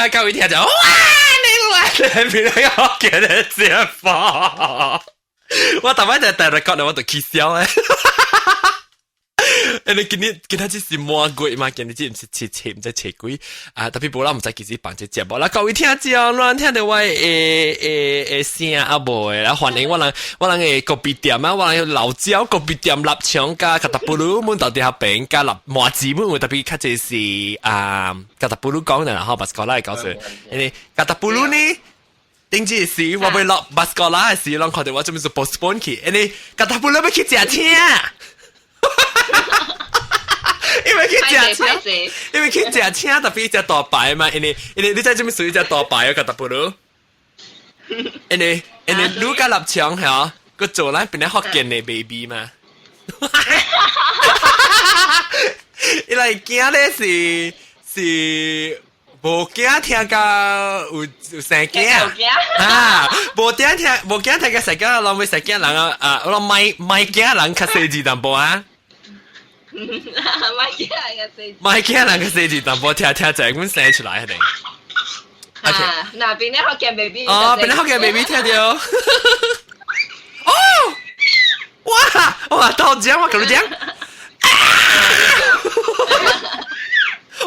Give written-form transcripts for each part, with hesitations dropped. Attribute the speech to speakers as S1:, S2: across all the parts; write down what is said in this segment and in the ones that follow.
S1: 啊，各位聽就哇，你來，你邊個福建的節目？我頭擺就第日講到我就起笑誒。因為今日今仔日是滿月嘛，今日這毋是七七，毋知七幾啊！特別無啦，毋知幾時辦這節目啦。各位聽眾，咱聽著我的的聲啊無的，啦歡迎我人的咖啡店啊，我人老椒咖啡店臘腸佮卡達布魯滿到底下邊佮臘麻糍滿，特別較濟是啊，卡達布魯講的，然後巴斯哥拉講說，因為卡達布魯呢。頂這時我欲落巴斯哥拉的時，攏看著我做咩事 postpone 去，因為卡達布魯欲去食青。因為去食青，因為去食青特別食大排嘛，因為你知做咩屬於食大排啊？卡達布魯，因為你佮臘腸嚇，閣做咱變福建的 baby 嘛。伊來驚咧是無驚聽到有生囝啊！無驚聽無驚聽到生囝，攏欲生囝人啊啊！我賣賣驚人較細緻淡薄啊！
S2: 賣驚人較細，
S1: 賣驚人較細緻淡薄，聽聽者阮生出來係咪？
S2: 啊，那邊咧福建 baby
S1: 哦，邊咧福建 baby 聽著。哦，哇哇，到獎我共你講。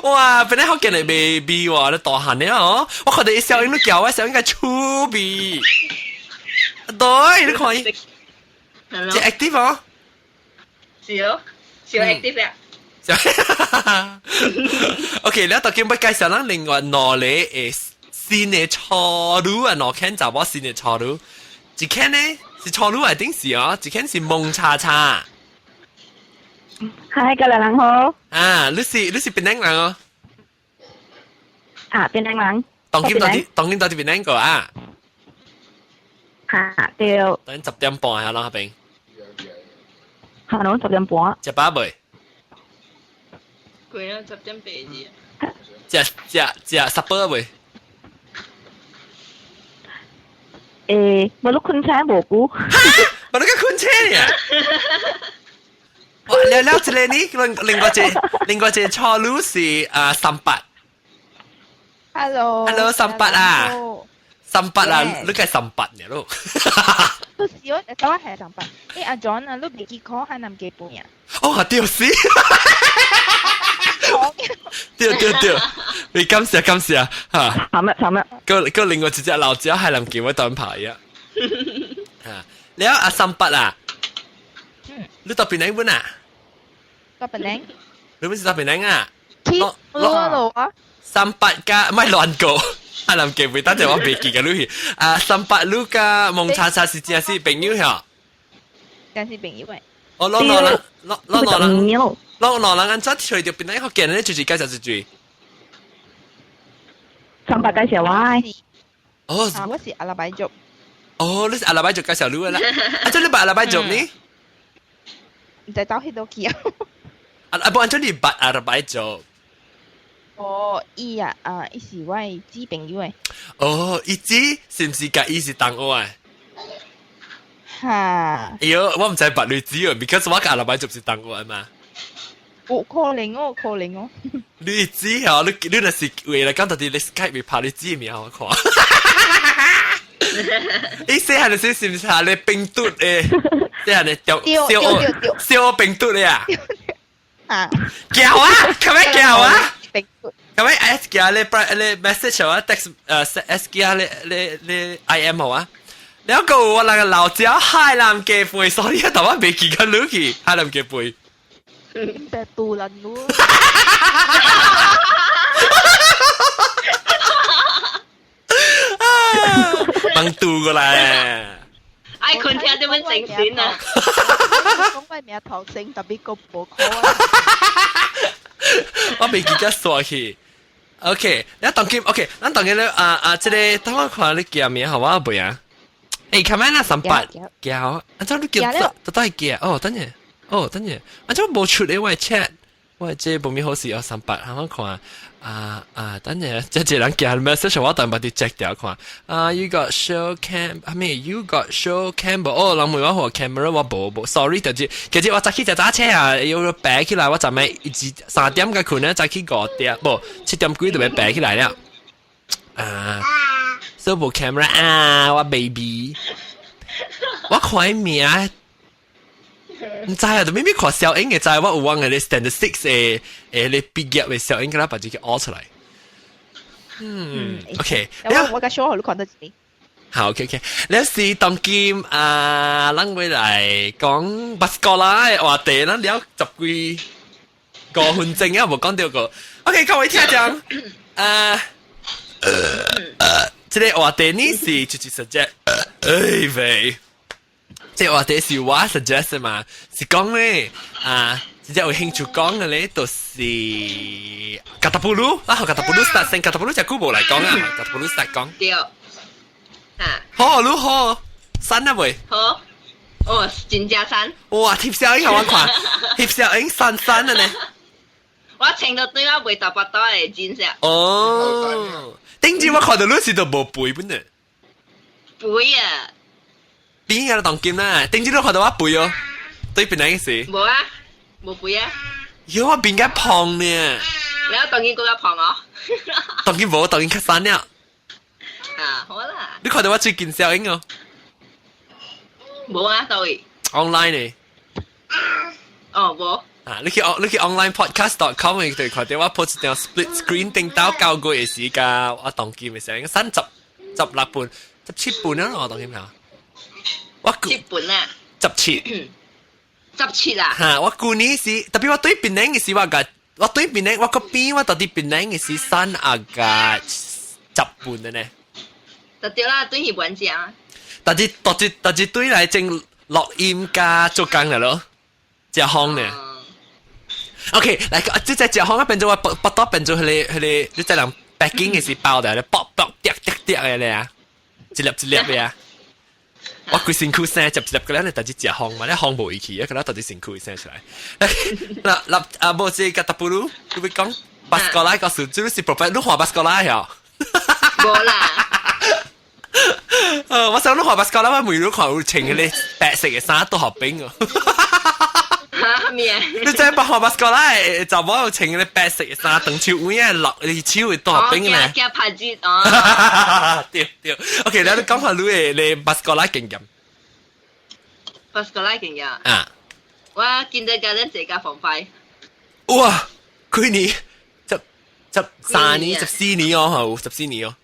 S1: 哇！本來福建的 baby 哇，你大漢了哦！我看著伊小英都叫我小英個趣味。對，你看伊，這 active 哦。
S2: 是哦，是 active 啊。
S1: OK，你當今欲介紹咱另外兩個的新的初女啊，兩間查某新的初女，一間呢是初女還定是哦，一間是蒙查查。
S3: 嗨，各位人好。
S1: 啊，你是檳城人哦？
S3: 啊，檳城人。
S1: 當今到底檳城個啊？
S3: 哈，對。
S1: 等10點半下啦，那邊。
S3: 哈，儂10點半。
S1: 食飽未？
S2: 攰啦，10點八字。
S1: 食食食食飽未？
S3: 欸，無你睏醒無久。
S1: 無你閣睏醒呀？哇！了了一個呢，另外一個初女是啊三八。
S4: Hello。
S1: Hello，三八啊。三八啊，你計三八呢咯？
S4: 都是我，我係三八。欸，阿 John 啊，你袂記講海南雞飯啊？
S1: 哦，對是。對對對，你感謝感謝嚇。
S3: 慘啦慘啦。
S1: 閣另外一隻老椒海南雞我單牌啊。嚇，了阿三八啊？你到檳城本啊？
S4: 到檳城。
S1: 你本是到檳城啊？
S4: 落落落啊！
S1: 三八加唔係亂講，海南雞飯，等陣我袂記個你去。啊，三八你佮蒙查查是真是朋友嚇？
S4: 真是朋友誒。
S1: 哦，攞攞人，攞攞攞人，攞攞人按怎揣著檳城福建咧？就是介紹一句。
S3: 三八介紹我。
S1: 哦，
S4: 我是阿拉伯族。
S1: 哦，你是阿拉伯族介紹你啦？啊，這你捌阿拉伯族呢？
S4: 毋知走彼佗去啊！
S1: 啊啊，無按怎你捌阿拉伯族？
S4: 哦，伊啊啊，伊是我的姊朋友誒。
S1: 哦，伊姊是毋是佮伊是同學的？
S4: 哈！
S1: 哎喲，我毋知捌你姊哦，because 我佮阿拉伯族是同學的嘛。
S4: 有可能哦，可能哦。
S1: 你姊哦，你若是為了講到底你 Skype 會拍你姊名我看。伊細漢時是毋是下咧冰毒的？細漢的掉燒燒冰毒的啊？
S4: 啊！
S1: 叫啊！可唔叫啊？
S4: 冰毒。
S1: 可唔 S 加咧，咧 message 啊，text S 加咧咧咧 IM 好啊？了個我那個老椒海南雞飯，所以頭我袂記得你去海南雞飯。
S4: 白杜蘭路。
S1: 幫渡過來。
S2: 愛困聽這麼精神啊！
S4: 講我名頭先特別個無可。
S1: 我袂記得煞去。OK，你當今 OK，咱當今咧啊啊，這個等我看你叫名好我袂啊？欸，琴晚那三八叫，啊，怎你叫到底叫？哦，等下，哦，等下，啊，怎無出來我 chat，我這無咪好事哦，三八，我看。啊啊！等下，這一個人寄 message 我等把你 check 掉看。啊，you got show cam，啊咩？You got show cam 哦，人問我話 camera 我無無，sorry，就是其實我早起食早車啊，要爬起來，我昨暝一3點個睏咧，早起5點，無7點幾就欲爬起來了。啊，所以無 camera 啊，我 baby，我看名。毋知啊，就明明看小英嘅知，我有往嘅你 standard six 嘅誒你畢業嘅小英，佢把自己拗出來。嗯，OK，
S4: 我個小學都看得起。
S1: 好，OK OK，你是當今啊，咱會來講巴斯哥拉嘅話題，咱了十幾個分鐘啊，無講到個。OK，各位聽眾，啊，這個話題呢是就是 suggest，哎喂。這話題是我 suggest 嘛，是講咧啊，直接有興趣講嘅咧，就是 Kota Bharu，啊，Kota Bharu start 先，Kota Bharu 隻久無來講啊，Kota Bharu start 講。
S2: 對。啊。
S1: 好，你好，瘦啊未？
S2: 好。哦，真正瘦。
S1: 哇，翕相影我看，翕相影瘦瘦的呢。
S2: 我穿到對我袂特別多的真正。
S1: 哦，頂次我看到你是都無肥本的。
S2: 肥啊！
S1: 邊個當今啦？頂次你看到我肥哦，對邊個是？
S2: 無啊，無肥啊。
S1: 喲，我變較胖呢。
S2: 你當今更加胖哦。
S1: 當今無，當今較瘦了。
S2: 啊，好啦。
S1: 你看到我最近相影哦？
S2: 無啊，到位。
S1: Online 呢？
S2: 哦，無。
S1: 啊，你去 onlinepodcast.com 你就看到我 post 一張 split screen 頂到9個月時間，我當今嘅時候三十十六半、17磅啊，我當今下。我
S2: 七半啊。
S1: 17。
S2: 17啊！
S1: 嚇！我舊年是特別我對檳城嘅時，我個我對檳城，我個邊我到底檳城嘅時瘦啊個10磅的呢。
S2: 就對啦，對去穩食。
S1: 但是對來正錄音加做工了咯，食風呢。OK，來，這隻食風啊變做我腹腹肚變做彼個，你知人 packing 嘅是包的，卜卜跌跌跌嘅咧啊，一粒一粒嘅啊。我規身軀生接一粒個咧，你但是食風嘛，你風無去啊，可能到底身軀生出來。嗱嗱啊，無是 Kota Bharu，你會講巴斯哥拉個事，這是 professor，你畫巴斯哥拉呀？
S2: 無啦。
S1: 我想你畫巴斯哥拉，我每日看有穿彼个白色嘅衫都學兵哦。
S2: 嚇咩啊？
S1: 你知白畫巴斯哥拉嘅查某有穿彼个白色嘅衫，長手尾啊落，你手會大兵咧。
S2: 驚拍子哦。
S1: 對對，OK，你講下你嘅你巴斯哥拉經驗。
S2: 巴斯哥拉經驗。
S1: 啊。
S2: 我見到家陣坐架防費。
S1: 哇！幾年？13年、14年哦，好，十四年哦。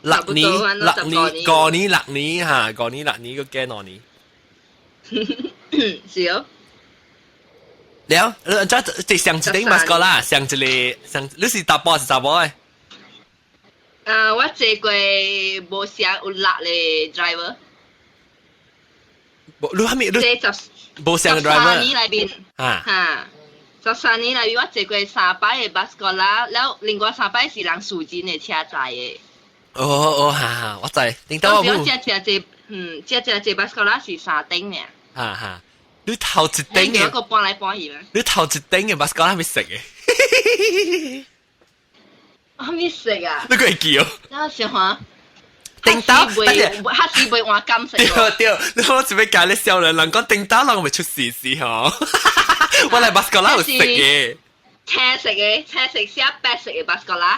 S1: 六年、六年、五年、六年嚇，五年、六年個幾兩年？
S2: 是哦。
S1: 了，你這這上一頂巴斯哥拉，上一個上，你是查埔還是查某的？
S2: 啊，我坐過無啥有力的 driver。
S1: 無，你啥物？你
S2: 坐十
S1: 無啥的 driver。
S2: 13年內面。
S1: 啊。
S2: 哈，13年內面我坐過三擺的巴斯哥拉，了另外三擺是人私人的車載的。
S1: 哦哦，哈哈，我知，頂到我
S2: 我這這坐，這這坐巴斯哥拉是三頂爾。
S1: 哈哈，你頭一頂嘅。
S2: 個搬來搬去。
S1: 你頭一頂嘅巴斯哥拉係咪食嘅？
S2: 啥物色啊？
S1: 你個會記哦？
S2: 我想看。
S1: 頂到，
S2: 但是他是袂換金色。
S1: 對對，你我準備教你笑人，人講頂到人會出事事吼。我來巴斯哥拉有食嘅。
S2: 青色嘅，青色寫白色嘅巴斯哥拉。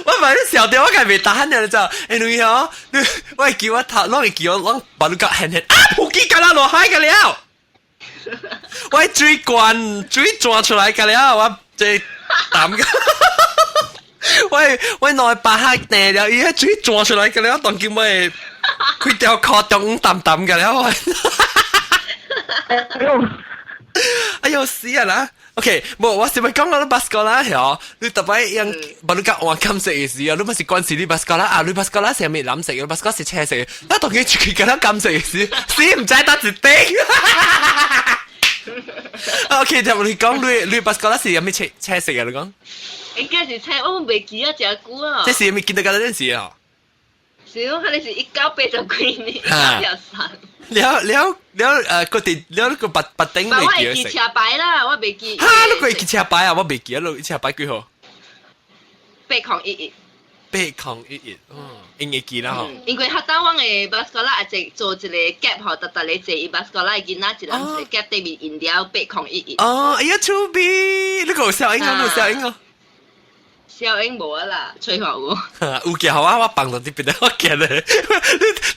S1: 我咪你笑掉，我梗未打你就，哎你哦，你我會叫我頭，攏會叫我攏把你個輕輕啊，撲街㗎啦，落海㗎了。我水罐水轉出來㗎了，我這膽個。我內白黑掟了，伊個水轉出來㗎了，當今我開條褲中淡淡㗎了。我。
S3: 哎呦，
S1: 哎呦死啊啦！OK，無我是咪講我巴斯哥拉嗬？你特別用把你講換金色嘅時啊，你咪是關事你巴斯哥拉啊？你巴斯哥拉是咩藍色嘅？巴斯哥是青色嘅，那當佢出去咁樣金色嘅時，死唔知得一頂。OK，就你講你巴斯哥拉是有咩青青色嘅？你講？
S2: 應該是青，我未記啊，真久啊。
S1: 這是咩見到嗰陣時啊？
S2: 是哦，佢哋是1980幾年，條山。
S1: 了了了誒，佢哋了個白白頂
S2: 未記我會記車牌啦，我未記。
S1: 哈！你會記車牌啊？我未記啊！你車牌幾號？
S2: 8011。
S1: 8011，嗯，應該記啦嗬。
S2: 因為較早阮的巴斯哥拉也做一個夾吼，逐逐個坐伊巴斯哥拉的囡仔一人一個夾對面印了8011。
S1: 哦，哎呀，趣味！你個有效應啊，你有效應哦。
S2: 小英無啊啦，吹話有。
S1: 有嘅好啊，我放到這邊我見咧。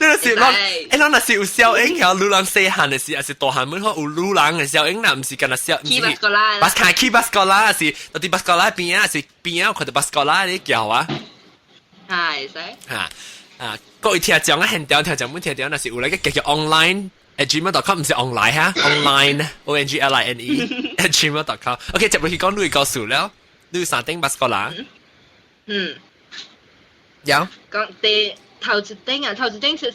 S1: 你若是咱，咱若是有小英，有女人細漢的時，還是大漢們好有女人的小英啦，毋是干焦小。
S2: 去 bas sekolah。
S1: bas 看去 bas sekolah 是到佇 bas sekolah 邊啊，是邊啊，看到 bas sekolah 你叫啊。
S2: 係會使。
S1: 嚇啊！各位聽眾啊，現場聽眾們聽眾，若是有來個叫做 online@gmail.com，毋是 online 哈，online ongline@gmail.com。OK，接落去講你告訴了，你三頂 bas sekolah。有。
S2: 講第頭一頂啊，頭一頂是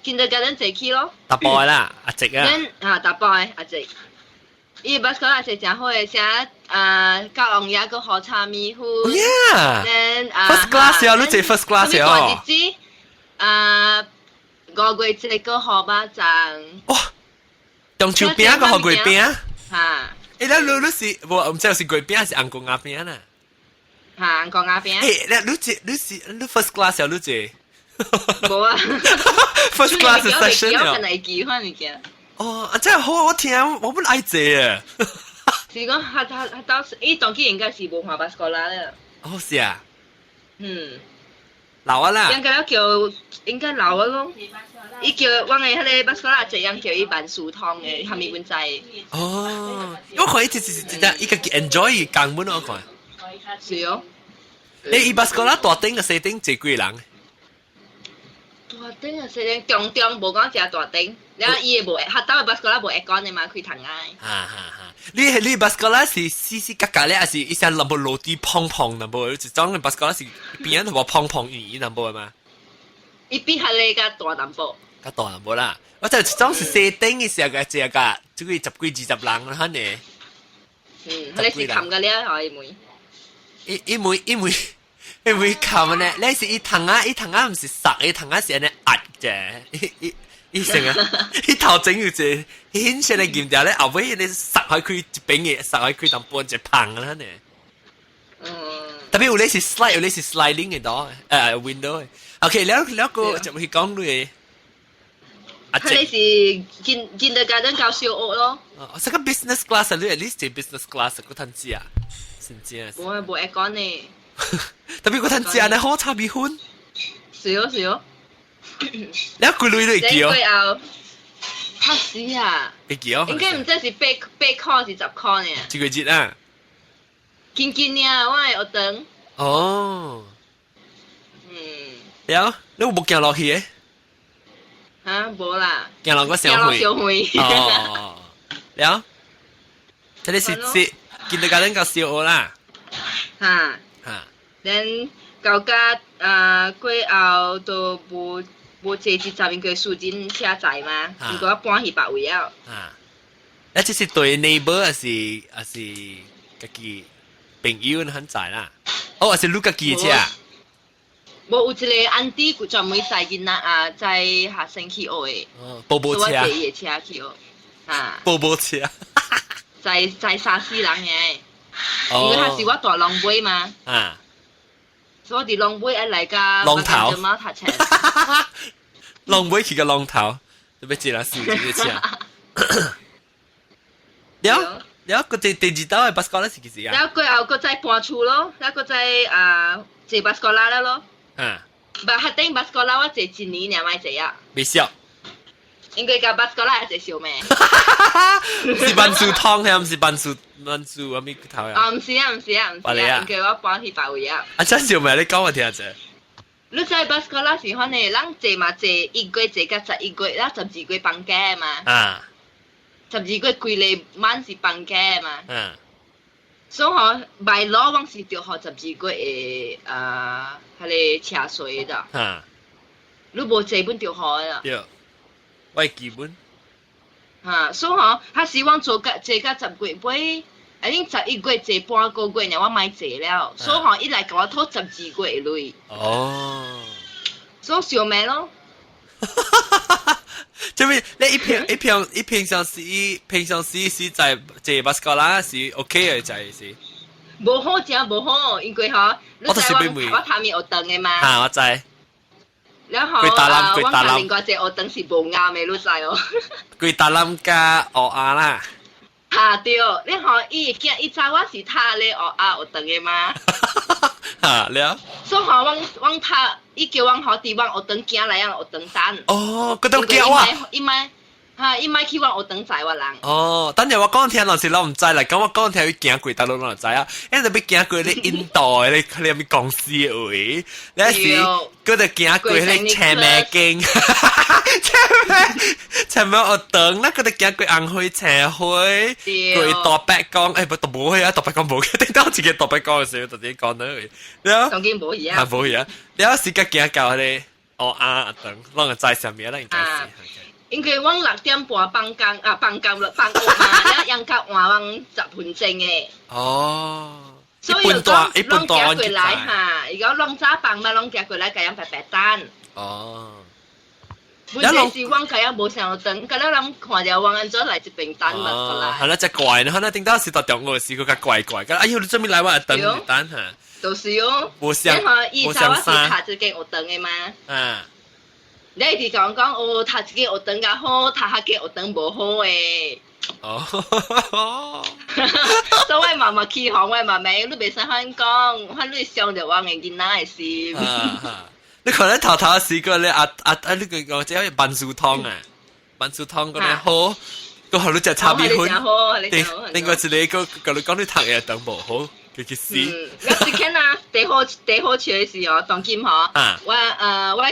S2: kindergarten 坐去咯。
S1: 大波啦，阿直啊。
S2: 啊，大波阿直。伊 bas sekolah 是誠好的，啥啊，教王爺閣予炒米粉。
S1: Yeah。
S2: Then
S1: First class 啊，你坐 first class
S2: 哦。日子啊，5月一個予肉粽。
S1: 哇！中秋餅閣予月餅。
S2: 嚇。
S1: 你是無毋知是月餅還是紅公仔餅啊？
S2: 嚇，紅公仔餅。
S1: 你坐你是你 first class 啊？你坐？
S2: 無啊。
S1: First class session
S2: 啊。我可能會記款物件。
S1: 哦，啊真係好，我聽我本愛坐啊。
S2: 是講他當時，伊當時應該是無換 bas sekolah 了。
S1: 哦，是啊。
S2: 嗯。
S1: 老啊啦。
S2: 應該叫應該老啊咯。伊叫我的彼個 bas sekolah 這樣叫伊萬事通的，蝦米阮知。
S1: 哦，我看伊就是一個伊家己 enjoy 工本我看。
S2: 是哦。
S1: 你伊 bas sekolah 大頂個細頂坐幾人？
S2: 大頂啊，細頂中中無講誠大頂，了伊會無學校的 bas sekolah 無 aircon 的嘛，開窗仔。
S1: 哈哈哈！你 bas sekolah 是死死格格咧，還是伊聲淡薄落地蓬蓬淡薄？一種的 bas sekolah 是邊仔淡薄蓬蓬圓圓淡薄的嘛？
S2: 伊比較咧較大淡薄。
S1: 較大淡薄啦。我就一種是細頂的時候個，這個這個十幾二十人可能。
S2: 嗯，彼個是冚個了，可以問。
S1: 伊每冚呢？你是伊窗仔，伊窗仔毋是塞，伊窗仔是按呢壓啫。伊伊伊成啊，伊頭前有一個顯色的劍條咧，後尾你塞開開一邊嘅，塞開開淡薄一棚啦呢。特別有咧是 slide，有咧是 sliding 嘅度，window。OK，了了個就去講你。
S2: 佢哋是 kindergarten 到小學咯。
S1: 哦，這個 business class 你 at least 坐 business class 個趁食，真正。
S2: 無啊，無 aircon 呢。
S1: 特別個趁食呢，好炒米粉。
S2: 是哦，是哦。
S1: 你幾鐳你會記哦？
S2: 過後，嚇死啊！
S1: 會記哦？
S2: 應該毋知是八箍是10箍呢？
S1: 這個節啊？
S2: 近近爾，我的學堂。
S1: 哦。了，你有無行落去的？
S2: 哈，無啦。
S1: 行落個小會。
S2: 小會。
S1: 哦。了，這裡是 kindergarten 到小學啦。
S2: 哈。
S1: 哈。
S2: Then 到甲啊過後都無無坐一站，因為私人車載嘛，毋過我搬去別位啊。
S1: 啊，啊，這是對 neighbor 還是家己朋友很載啦？哦，還是你家己的車？
S2: 無有一個 auntie 佢專門載囡仔啊，載學生去學的。
S1: 哦，寶寶車。
S2: 我坐伊的車去學。啊。
S1: 寶寶車。
S2: 載載三四人的，因為彼時我蹛龍尾嘛。所以我佇龍尾愛來甲
S1: 龍頭。
S2: 貓讀冊。
S1: 龍尾去個龍頭，特別坐人私人的車。了了，個第第二道的 bas sekolah 是幾時啊？
S2: 了過後，閣再搬厝咯，了閣再啊坐 bas sekolah 了咯。毋彼頂 bas sekolah 我坐一年爾莫坐啊。
S1: 袂痟。
S2: 應該共 bas sekolah 會坐燒咩？
S1: 是萬事通係毋是萬事萬事啥物頭啊？
S2: 啊，毋是啊，毋是啊，毋是啊，應該我搬去別位啊。
S1: 啊，真燒咩？你講我聽者。
S2: 你知 bas sekolah 是反正，咱坐嘛坐一月坐到11月，咱12月放假嘛。12月規個晚是放假嘛。所以吼，by law 阮是著予十二月的啊，彼個車稅的。你無坐本著予的。
S1: 對，我會記本。
S2: 哈，所以吼，彼時阮做甲坐到10月尾，I think 11月坐半個月爾，我莫坐了，所以吼，伊來共我討十二月的鐳。所以燒命咯。
S1: 這邊你一平一平一平常時平常時是在坐 bas sekolah 是 OK 的，就是。
S2: 無好誠無好，因為吼，你知我我頭面學堂的嘛？
S1: 哈，我知。
S2: 然後啊，我共另外一個學堂是無啱的，你知哦？
S1: 規達林加烏鴉啦。
S2: 哈對，你吼伊會驚伊知我是讀咧烏鴉學堂的嘛？
S1: 嚇了。
S2: 所以吼，阮阮讀，伊叫阮吼佇阮學堂行來阮學堂等。
S1: 哦，佢都叫啊！
S2: 伊莫哈，伊莫去阮學堂載我人。
S1: 哦，等陣我講聽，若是攏毋知啦。咁我講聽，伊行過大陸攏知啊。因為欲行過咧印度的咧，佢哋公司的位，你是佢就行過彼個青梅徑，青梅青梅學堂，那佢就行過紅花青花，過大伯公，欸，不，都無去啊，大伯公無去，頂到一個大伯公的時候，就直接講到去。了，
S2: 當然無去啊，
S1: 無去啊。了時間行到彼個烏鴉學堂，攏會知啥物啦，應該是。
S2: 因為阮6點半放工啊，放工了放學嘛，了應該換阮10分鐘的。
S1: 哦。
S2: 所以就講，攏行過來哈，伊講攏早放嘛，攏行過來共𪜶白白等。
S1: 哦。
S2: 問題是阮家無啥等，佮了人看著阮按怎來這邊等嘛過來。
S1: 係啦，只怪呢，可能頂到是到中午時，佢較怪怪，佮哎喲，你做咩來我等等哈？
S2: 就是哦。
S1: 無相，
S2: 無相我是讀這間學堂的嘛。
S1: 啊。
S2: 你一直講講哦，讀這間學堂較好，讀彼間學堂無好的。
S1: 哦，
S2: 所以我媽媽起哄，我媽媽你袂使反講，反你傷著我的囡仔的心。
S1: 你可能頭頭試過你啊啊啊！你個講這個萬事通啊，萬事通嗰個好，個後你食炒米粉，另另外一個個佮你講你讀的當無好。佢去死。
S2: 嗯，我是看啊，第好第好笑的是哦，當今吼，我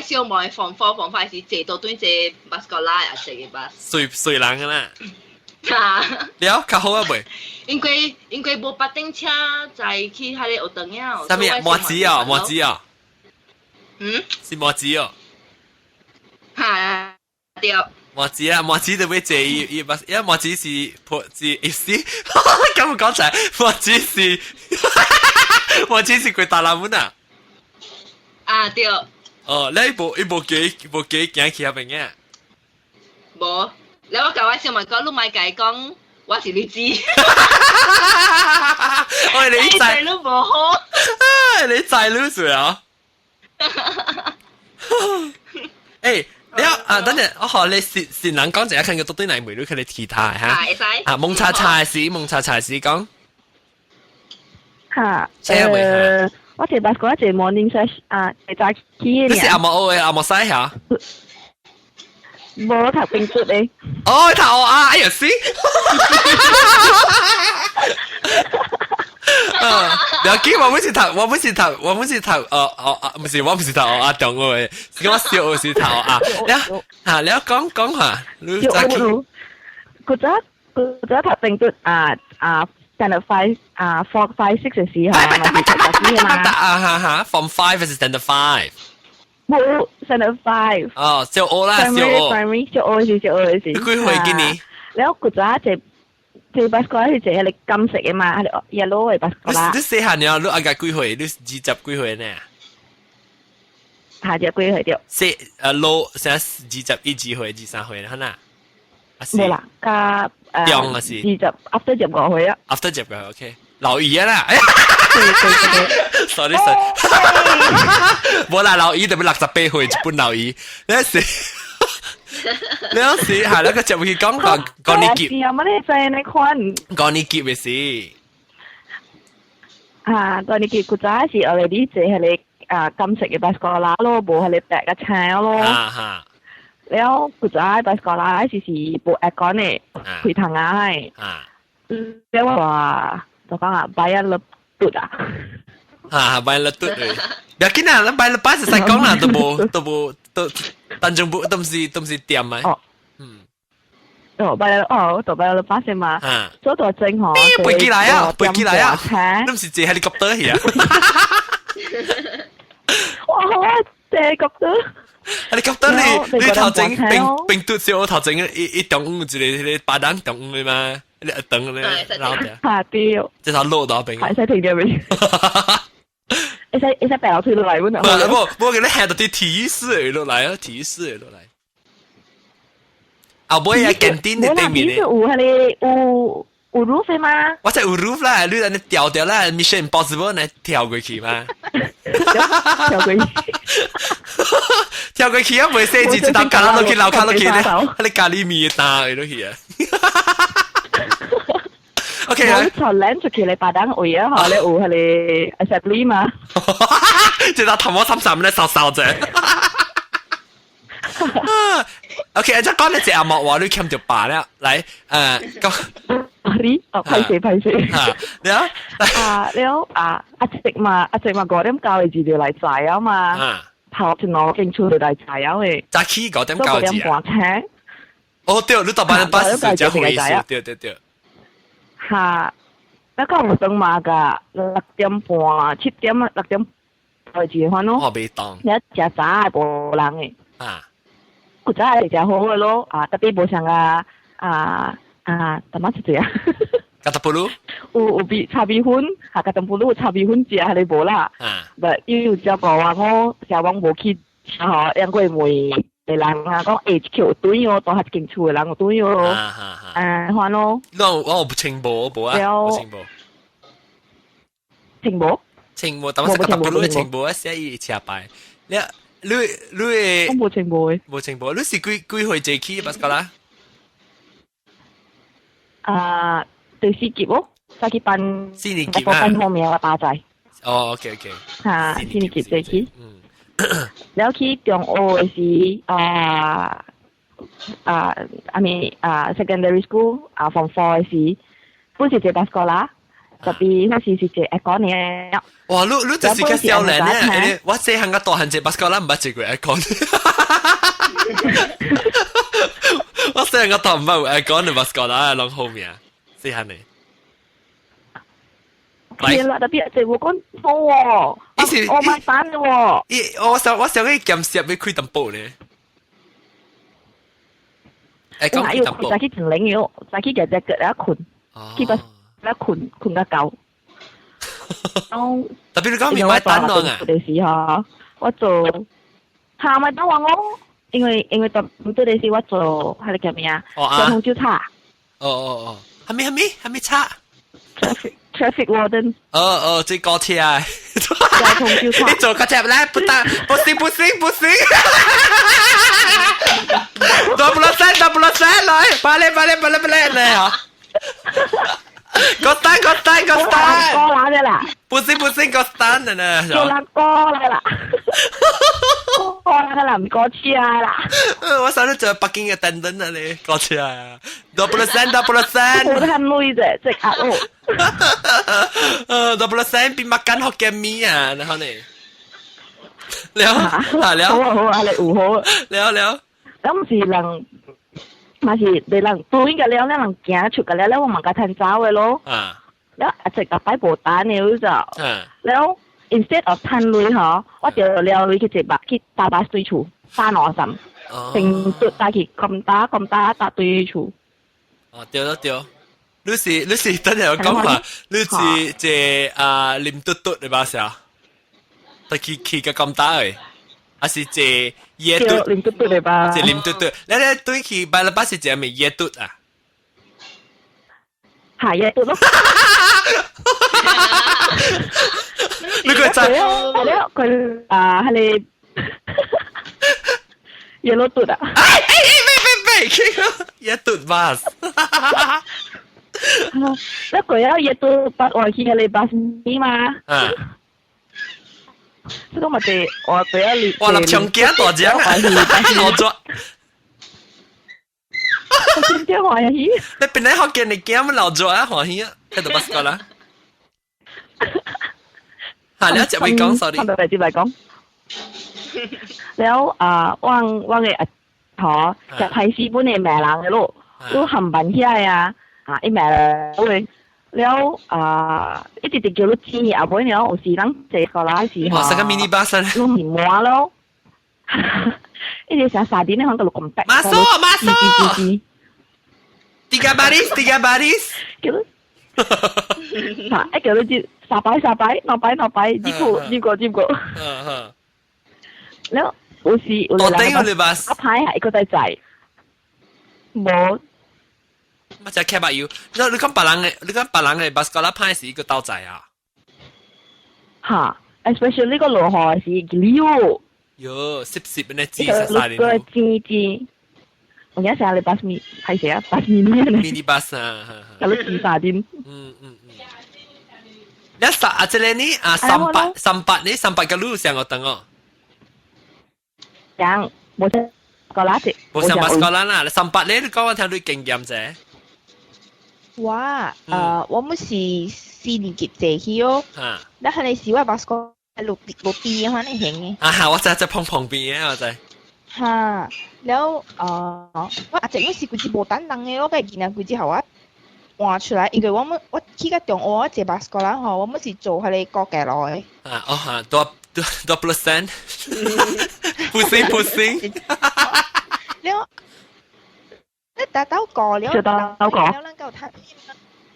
S2: 小妹 form four form five 是坐倒轉坐 bus 過來啊，坐個 bus。
S1: 隨隨人个啦。
S2: 哈。
S1: 了，較好啊未？
S2: 因為因為無別頂車載去彼个學堂了。
S1: 啥物？麻子啊，麻子啊。
S2: 嗯？
S1: 是麻子哦。
S2: 哈，對。
S1: 麻子啊，麻子就欲坐伊伊 bus，因為麻子是破是意思，咁講出來，麻子是麻子是過大南門啊。
S2: 啊對。
S1: 哦，你無伊無記無記行去遐邊嘅？
S2: 無，你我共我小妹講，你莫共伊講，我是你姊。
S1: 喂，你知
S2: 你無好。
S1: 你知你誰啊？欸。你啊，等陣我學你善善人講一下，看佢到底嚟梅女佢哋其他嚇。啊，蒙查查是蒙查查是講。
S3: 嚇。我坐 bus 嗰一 morning session 啊，係早起嘅。
S1: 你是阿毛嘅阿毛西嚇？
S3: 無讀冰竹的。
S1: 哦，讀啊，哎呀死！嗯，了解，我每次讀，我每次讀，我每次讀，哦哦啊，唔是，我唔是讀哦啊，中學的，是我小學時讀啊。了，啊，了講講下，你早起。
S3: 古早古早讀冰竹啊啊，standard five 啊，four five six 嘅時候，咪是讀早起嘛。
S1: 啊哈哈，form five 還是 standard five？
S3: 冇 standard five。
S1: 哦，小學啦，小學。
S3: primary 小學是小學是。
S1: 你幾歲今年？
S3: 了古早坐。坐 bus 過去坐彼个金色的嘛，彼个 yellow 的 bus 過啦。
S1: 你細漢了，你阿個幾歲？你二十幾歲呢？
S3: 下隻幾歲對？
S1: 四老成二十一二歲、二三歲啦，哈呐？
S3: 無啦，加
S1: 中啊是
S3: 二十 after 15歲啊。
S1: after 十五歲，OK，老二啊啦。
S3: 對對對
S1: ，sorry sorry，無啦，老二特別68歲，一本老二，你是。你有時係那個就會講講講你結，
S3: 是啊，乜你知你款？
S1: 講你結嘅事。
S3: 啊，講你結古早是我哋啲坐彼个啊金色嘅 bus 過啦咯，無彼个白嘅青咯。
S1: 啊哈。
S3: 了古早 bus 過啦，是是無 aircon 的，開窗啊的。
S1: 啊。
S3: 了話就講啊，擺一粒嘟啊。
S1: 啊，擺一粒嘟嘅。不要緊啊，咱擺一擺是使講啦，都無都無都。但全部都唔是店啊。
S3: 哦。
S1: 嗯。
S3: 哦，擺哦，就擺了巴士嘛。
S1: 啊。
S3: 做大正吼。
S1: 飛機來啊！飛機來啊！你唔是坐 helicopter 去啊？
S3: 哇！好啊，坐 helicopter。
S1: helicopter 你你頭前並並嘟小頭前一一中午一個彼個巴當中午的嘛，你一等咧，然後
S3: 嚇掉。
S1: 這頭落到邊。
S3: 係使停掉未？會使會使白樓推落來，阮
S1: 無無，我給你下到啲體育室落來啊，體育室落來。後尾啊，堅定的對面
S3: 的。有彼个有有 roof 的嗎？
S1: 我知有 roof 啦，你按呢跳掉啦，Mission Impossible 來跳過去嘛？
S3: 跳過去，
S1: 跳過去啊！袂使一刀絞落去，樓跤落去咧，彼个咖喱麵打落去啊！OK， OK
S3: 我坐兩出去你白等位啊，嗬，你有係你 assembly 嘛？
S1: 這個頭毛深深咧，瘦瘦啫。OK，即講你隻阿莫話你欠條把咧，來講。
S3: 你哦，歹勢歹勢。
S1: 了
S3: 啊了啊，阿直嘛，阿直嘛5點九嘅字就來載啊嘛。頭一兩間厝就來載啊嘅。
S1: 早起5點九字
S3: 5點半車。
S1: 哦對，你搭班巴士真好意思，對對對。
S3: 哈，那個有等嘛噶，6點半、7點、6點開始翻咯。
S1: 我未當。
S3: 你食早無人嘅。
S1: 啊。
S3: 古早係食好嘅咯，啊特別無像啊啊啊，淡仔一隻啊。
S1: 加特布魯。
S3: 有有米炒米粉，哈加特布魯炒米粉食係無啦。
S1: 啊。
S3: 不，伊有照顧我，我食往無去，吼，兩個問的人啊，講欸，這有對哦，當下一間厝的人有對哦。啊，還咯。
S1: 那我無清無，無啊，無清無。
S3: 清無？
S1: 清無，但係加特布魯清無啊，寫伊車牌。你你你會？
S3: 我無清無的。
S1: 無清無，你是幾幾歲坐去巴斯啦？
S3: 啊，第四級哦，再去辦。
S1: 四年級啊。
S3: 辦後面我打仔。
S1: 哦，OK OK。
S3: 哈，四年級坐去。
S1: 嗯。
S3: 了去中學的時啊啊，I mean 啊，secondary school 啊，form four 的時，本是坐巴士啦，特別那時是坐 aircon 的。
S1: 哇！你你就是個少年咧，我細漢個大漢坐巴士啦，毋捌坐過 aircon。我細漢個大毋捌有 aircon 的巴士啦，攏好命，細漢的。
S3: 天啦，特別坐無講好喎，我買單的喎。
S1: 伊我想去檢視要開淡薄咧。會講開淡薄。
S3: 早起真冷喲，早起日日腳咧睏，去巴咧睏睏較夠。
S1: 特別你講咪買單啊？
S3: 的時候，我做下買單我，因為特對的時我做係個叫咩啊？交通警察。
S1: 哦哦哦，係咪係咪係咪差
S3: ？Traffic warden。
S1: 哦哦，這高鐵啊！
S3: 交通警察。
S1: 你做高鐵來不打，不行不行不行！2+3 2+3來，balik balik balik balik 來啊！個單個單個單，
S3: 過來的啦！
S1: 不行不行，個單的呢？
S3: 做人過來啦，過來啦，唔過車啦。
S1: 我上次做北京嘅等等啊，你過車啊，2+3 2+3。
S3: 我太累啫，即壓哦。
S1: 2+3比 makan Hokkien mee 啊，然後呢？了啊了，
S3: 好啊好啊，你有好。
S1: 了了。
S3: 咁是人。嘛是你人對個了，你人行出個了，了我嘛共趁走的咯。
S1: 啊。
S3: 了阿直個擺無單的就。了 instead of 趁鐳吼，我就了鐳去坐巴去搭巴士厝，搭兩站，成都搭去咁打咁打搭對厝。
S1: 哦，對對對，你是等下我講話，你是坐啊林嘟嘟的巴士啊？搭去個咁打的。還是坐野嘟？
S3: 林嘟嘟的吧？
S1: 坐林嘟嘟，你你對去買了巴士坐咪野嘟啊？
S3: 係野嘟咯。
S1: 你個仔？
S3: 佢佢啊，係你耶魯嘟啊？
S1: 哎哎哎，別別別，野嘟巴士。
S3: 你佢有野嘟巴外去係你巴士嘛？
S1: 啊。
S3: 這個嘛是我比較
S1: 哇！立長頸大隻啊，老咗。
S3: 真正歡喜。
S1: 你本來好見你驚乜老咗啊？歡喜啊！喺度巴士啦。嚇！你一直會講 sorry。
S3: 翻到嚟接嚟講。了啊，我嘅阿婆就係四本嘅罵人嘅咯，都冚唪唥啊，啊伊罵人喂。了啊，一直直叫你錢，後尾了有時人坐過來時
S1: 哇！成個 mini bus 咧，
S3: 攏唔滿咯，一直成沙甸咧，響度咁逼。
S1: 馬蘇馬蘇，tiga baris tiga baris，
S3: 叫你，嚇！一叫你接三擺三擺，兩擺兩擺，接過接過接過。了有時有
S1: 我頂你巴
S3: 一排係一個仔仔，無。
S1: 乜只開白油？你你講別人嘅，你講別人嘅巴斯高拉派是一個倒仔啊？
S3: 嚇，especially 呢個落雨是溜。
S1: 喲，濕濕呢，紫色晒
S3: 個紫紫。我而家成日你 bus 咪係誰啊？bus mini 呢？
S1: mini bus 啊，
S3: 有你自沙點？
S1: 嗯嗯嗯。一十啊，這個呢啊，三八三八呢，三八個路上我等哦。
S3: 講冇上個啦，
S1: 冇上 bus 個啦啦，三八呢，你講我聽你經驗啫。
S4: 我我們是四年級坐去哦。那係你是我 bus 個路路邊可能行嘅。
S1: 啊哈！我知在旁旁邊嘅，我知。
S4: 哈，了我阿姐我是規隻無等人嘅咯，個囡仔規隻予我換出來，因為我們我去到中學我坐 bus 個人吼，我們是坐彼個高架路的。
S1: 啊哦哈，多多多 percent，不行不行。
S4: 了，你打到過了，
S3: 了
S4: 了，咱夠睇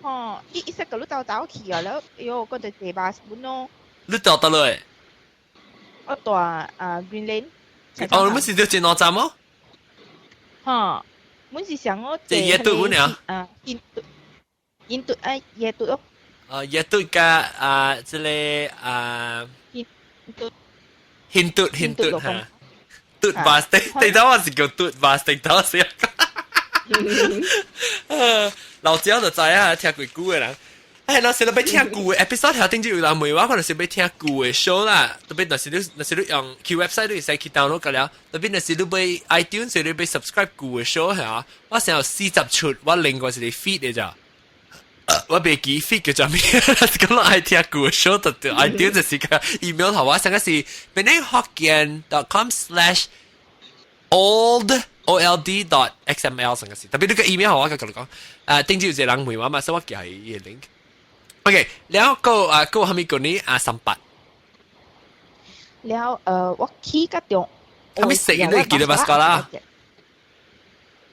S4: 吼，伊伊識個你走走去啊，了，哎喲，嗰就坐巴士本咯。
S1: 你住倒落？
S4: 我住啊 Green Lane。
S1: 哦，你們是住前路站哦？
S4: 哈，阮是想我
S1: 坐夜渡阮啊？
S4: 啊，印度，印度啊，夜渡咯。
S1: 啊，夜渡加啊，這個啊，
S4: 印度，
S1: 印度，印度哈，嘟巴士，對頭我是叫嘟巴士，對頭是。老焦就知啊，聽過久的人。哎，若是你欲聽舊的 episode，頭頂就有人問我，可能是欲聽舊的 show 啦。特別若是你用去 website 你會使去 download 個了。特別若是你欲 iTunes，你欲 subscribe 舊的 show 係啊。我成有40出，我另外一個 feed 的咋。我袂記 feed 叫做咩，是講愛聽舊的 show，就對 iTunes 就是個 email 頭我上個是 penanghokkien.com/old old.xml 上個是。特別你個 email 我甲你講，頂住有一個人問我嘛，所以我寄伊個 link。OK，了個啊個蝦米個呢？啊三八。
S4: 了我去甲中，
S1: 蝦米色你記得 bus 個啦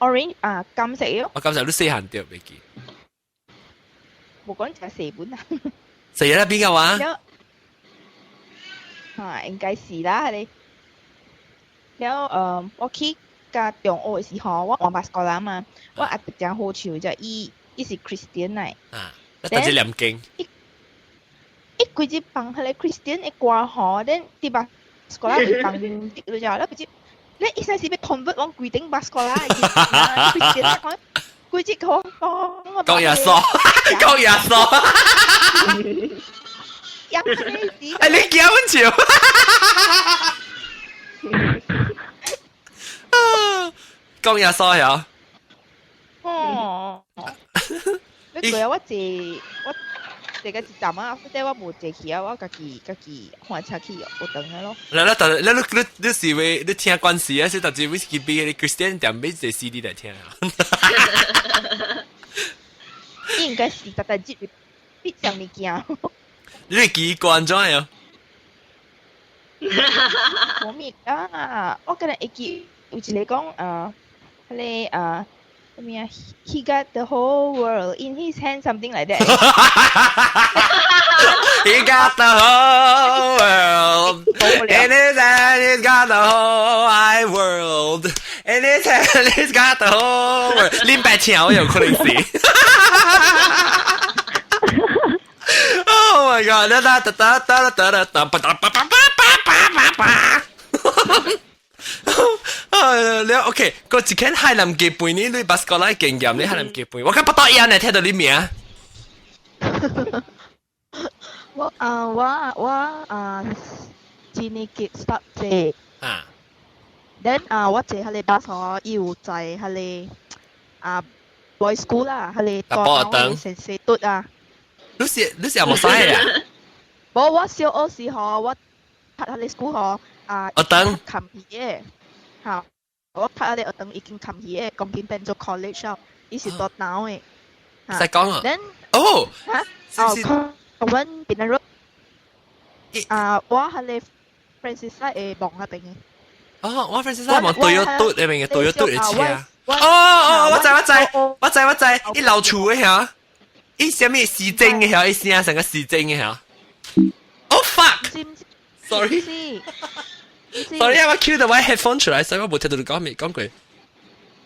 S4: ？Orange 啊，金色咯。
S1: 我金色你細漢著袂記。
S4: 無講食四本啊。
S1: 四啦邊個話？
S4: 啊，應該是啦，你。了我去甲中學的時候，我換 bus 過來嘛，我阿伯真好笑，就伊伊是 Christian 來。
S1: 啊。一直念經。
S4: 伊伊規日放彼個 Christian 的歌吼，恁佇 bus 過來會放音樂你知影？了規日，你伊使是欲 convert 阮規頂 bus 過來，Christian 講規日講講。
S1: 講耶穌，講耶穌。哎，你驚阮笑？講耶穌呀？
S4: 哦。你過我坐我坐個一站啊，反正我無坐去啊，我家己家己換車去學堂啊咯。
S1: 來來，但你你你你是為你聽關係啊？是特別為去俾你 Christian 店買坐 CD 來聽啊？
S4: 應該是特特節必上物件。
S1: 你會記慣咗啊？
S4: 無物啊！我今日會記有一個講啊，彼個啊。咩啊？He got the whole world in his hand, something like that.
S1: He got the whole world in his hand. He's got the whole wide world in his hand. He's got the whole world. 林白聽我有可能是。Oh my god！噠噠噠噠噠噠噠噠噠噠噠噠噠噠。啊，了 OK，個一間海南雞飯呢，你巴斯過來經驗，你海南雞飯，我講不多樣呢，聽到你名。
S4: 我啊，我我啊，一年級 start 坐。
S1: 啊。
S4: Then 啊，我坐彼個巴士，伊有載彼個啊 boys school 啦，彼個大頭先生嘟啊。
S1: 你是有冇使啊？
S4: 無，我小學時候我讀彼個 school 吼啊，
S1: 學堂
S4: 冚去的，嚇。我讀彼個學堂已經冚去的，講緊變做 college 了，伊是大頭的。
S1: 使講啊？
S4: Then
S1: 哦，
S4: 嚇，哦，阮檳榔 road 啊，我彼個 Francis 會望那邊的。
S1: 哦，我 Francis 望對咗嘟那邊嘅對咗嘟的車。哦哦，我知我知，我知我知，伊老厝的嚇，伊啥物市政的嚇，伊聲成個市政的嚇。Oh fuck！Sorry。Sorry 啊，我 Q 到我 headphone 出來，所以我無聽到你講咩講過。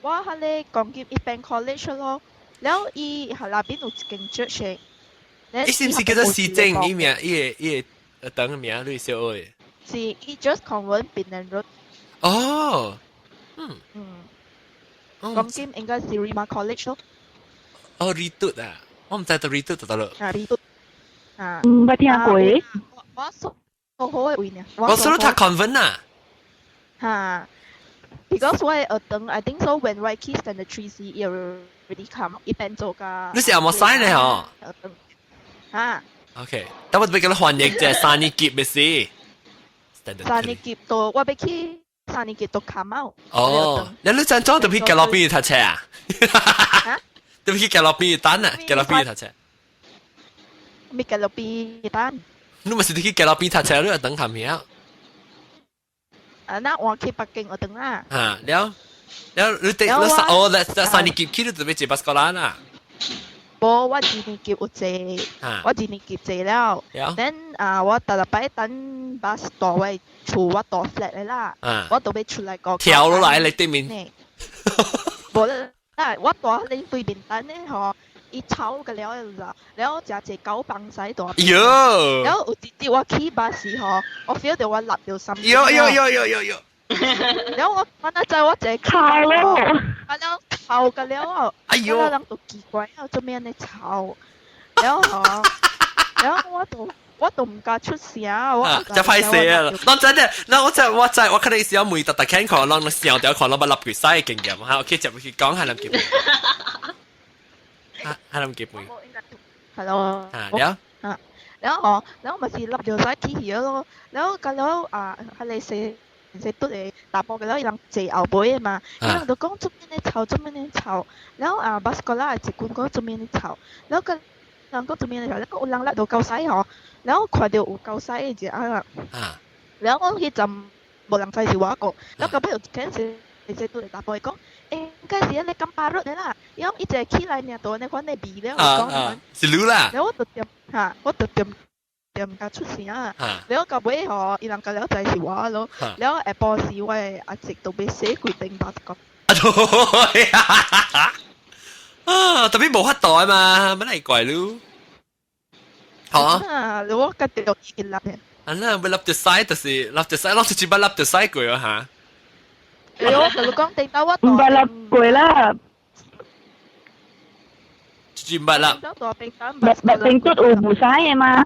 S4: 我彼個講緊一般 college 咯，了伊喺那邊有一間 church。
S1: 伊是毋是叫做市政？伊名，伊個伊個等名，你小學的。
S4: 是，伊 just convert 檳榔 road。
S1: 哦，嗯。
S4: 嗯。鋼琴應該是 Rima College 咯。
S1: 哦，Redut 啊，我毋知道 Redut 就得咯。
S4: 啊，Redut 啊。
S3: 毋捌聽過。
S4: 我數好嘅位呢。
S1: 我說你讀 convent 啊？
S4: 哈。Because 我學堂，I think so when 我去 standard three 時，伊 already come 一邊做甲。
S1: 你是有冇使咧？嗬？
S4: 哈。
S1: OK，但我俾佢翻譯就係三年級嘅事。
S4: 三年級到我欲去三年級到卡貓。
S1: 哦，你真裝就去吉洛邊讀冊啊？就去吉洛邊等啊？吉洛邊讀冊。
S4: 咪吉洛邊等。
S1: 你咪是去吉洛邊讀冊，你又等下面啊？
S4: 啊，那我去北京我等啦。
S1: 啊，了了，你哋你三哦，你三年級去你就欲坐 bas sekolah 啦。
S4: 無，我二年級有坐，我二年級坐了。then 啊，我逐禮拜等巴士到我厝，我住 flat 的啦。我都欲出來個。
S1: 跳落來你對面。
S4: 無啦，我住你對面等咧吼，伊吵個了就，了食一狗放屎大。
S1: 喲。
S4: 了有一日我去巴士吼，我 feel 到我立到心。
S1: 喲喲喲喲喲喲。
S4: 了我那知我一個
S3: 吵咯，
S4: 啊了吵個了哦，
S1: 哎喲，
S4: 了人就奇怪啊，做咩按呢吵？了吼，了我都毋敢出聲，我
S1: 就歹勢啊！嗱真的，嗱我真我真我可能是要每特特看看，讓想掉看，讓捌立佢使經驗嚇，OK，就去講下諗結尾，下諗結尾，
S4: 係咯，
S1: 啊了，
S4: 啊，了吼，了咪是立住使起去咯，了個了啊，係你四。是拄會大波嘅了，伊人坐後尾的嘛，伊人就講做咩呢吵，做咩呢吵，了啊 bas sekolah 一群講做咩呢吵，了個人講做咩呢吵，了有人來到狗屎吼，了看到有狗屎的一啊，了我彼陣無人知是我個，了到尾有一間是是拄會大波講，應該是彼個金巴律的啦，伊講伊一個起來爾就按呢款的味了，講
S1: 是你啦，
S4: 了我就點嚇，我就點。就毋敢出聲啊！了到尾吼，伊人甲了知是我咯。了下晡時，我的阿叔都欲洗規頂巴個。
S1: 啊，特別無法度啊嘛，乜嚟怪嚕？好
S4: 啊！我家己就一粒嘅。
S1: 啊，那欲立條屎就是立條屎，攞住一筆立條屎過啊嚇！
S4: 我同你講，頂到我
S3: 毋捌立過啦。
S1: 一捌啦。
S3: 捌捌冰嘟有無屎的嗎？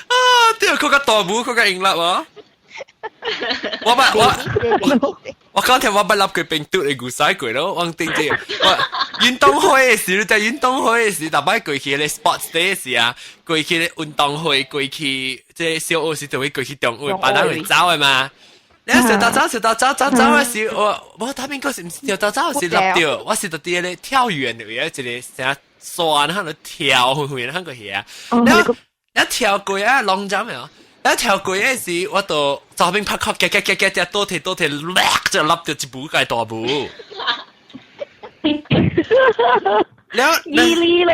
S1: 啊！對，佢個大母，佢個硬粒喎。我捌我我講聽我捌立過冰嘟的牛屎過咯，我頂住我運動會的時，你在運動會的時，逐擺過去咧 sports day 時啊，過去咧運動會過去，這小學時就會過去中學，班人會走的嘛。你小到走，小到走走走的時，我他邊個是毋是小到走是立著，我是佇佇咧跳遠的位，一個啥山喺度跳遠遠喺個遐。然後一跳過啊，long jump 啊，一跳過的時，我就左邊拍殼，夾夾夾夾，倒退倒退，就立著一步個大步。了，
S3: 伊哩咯。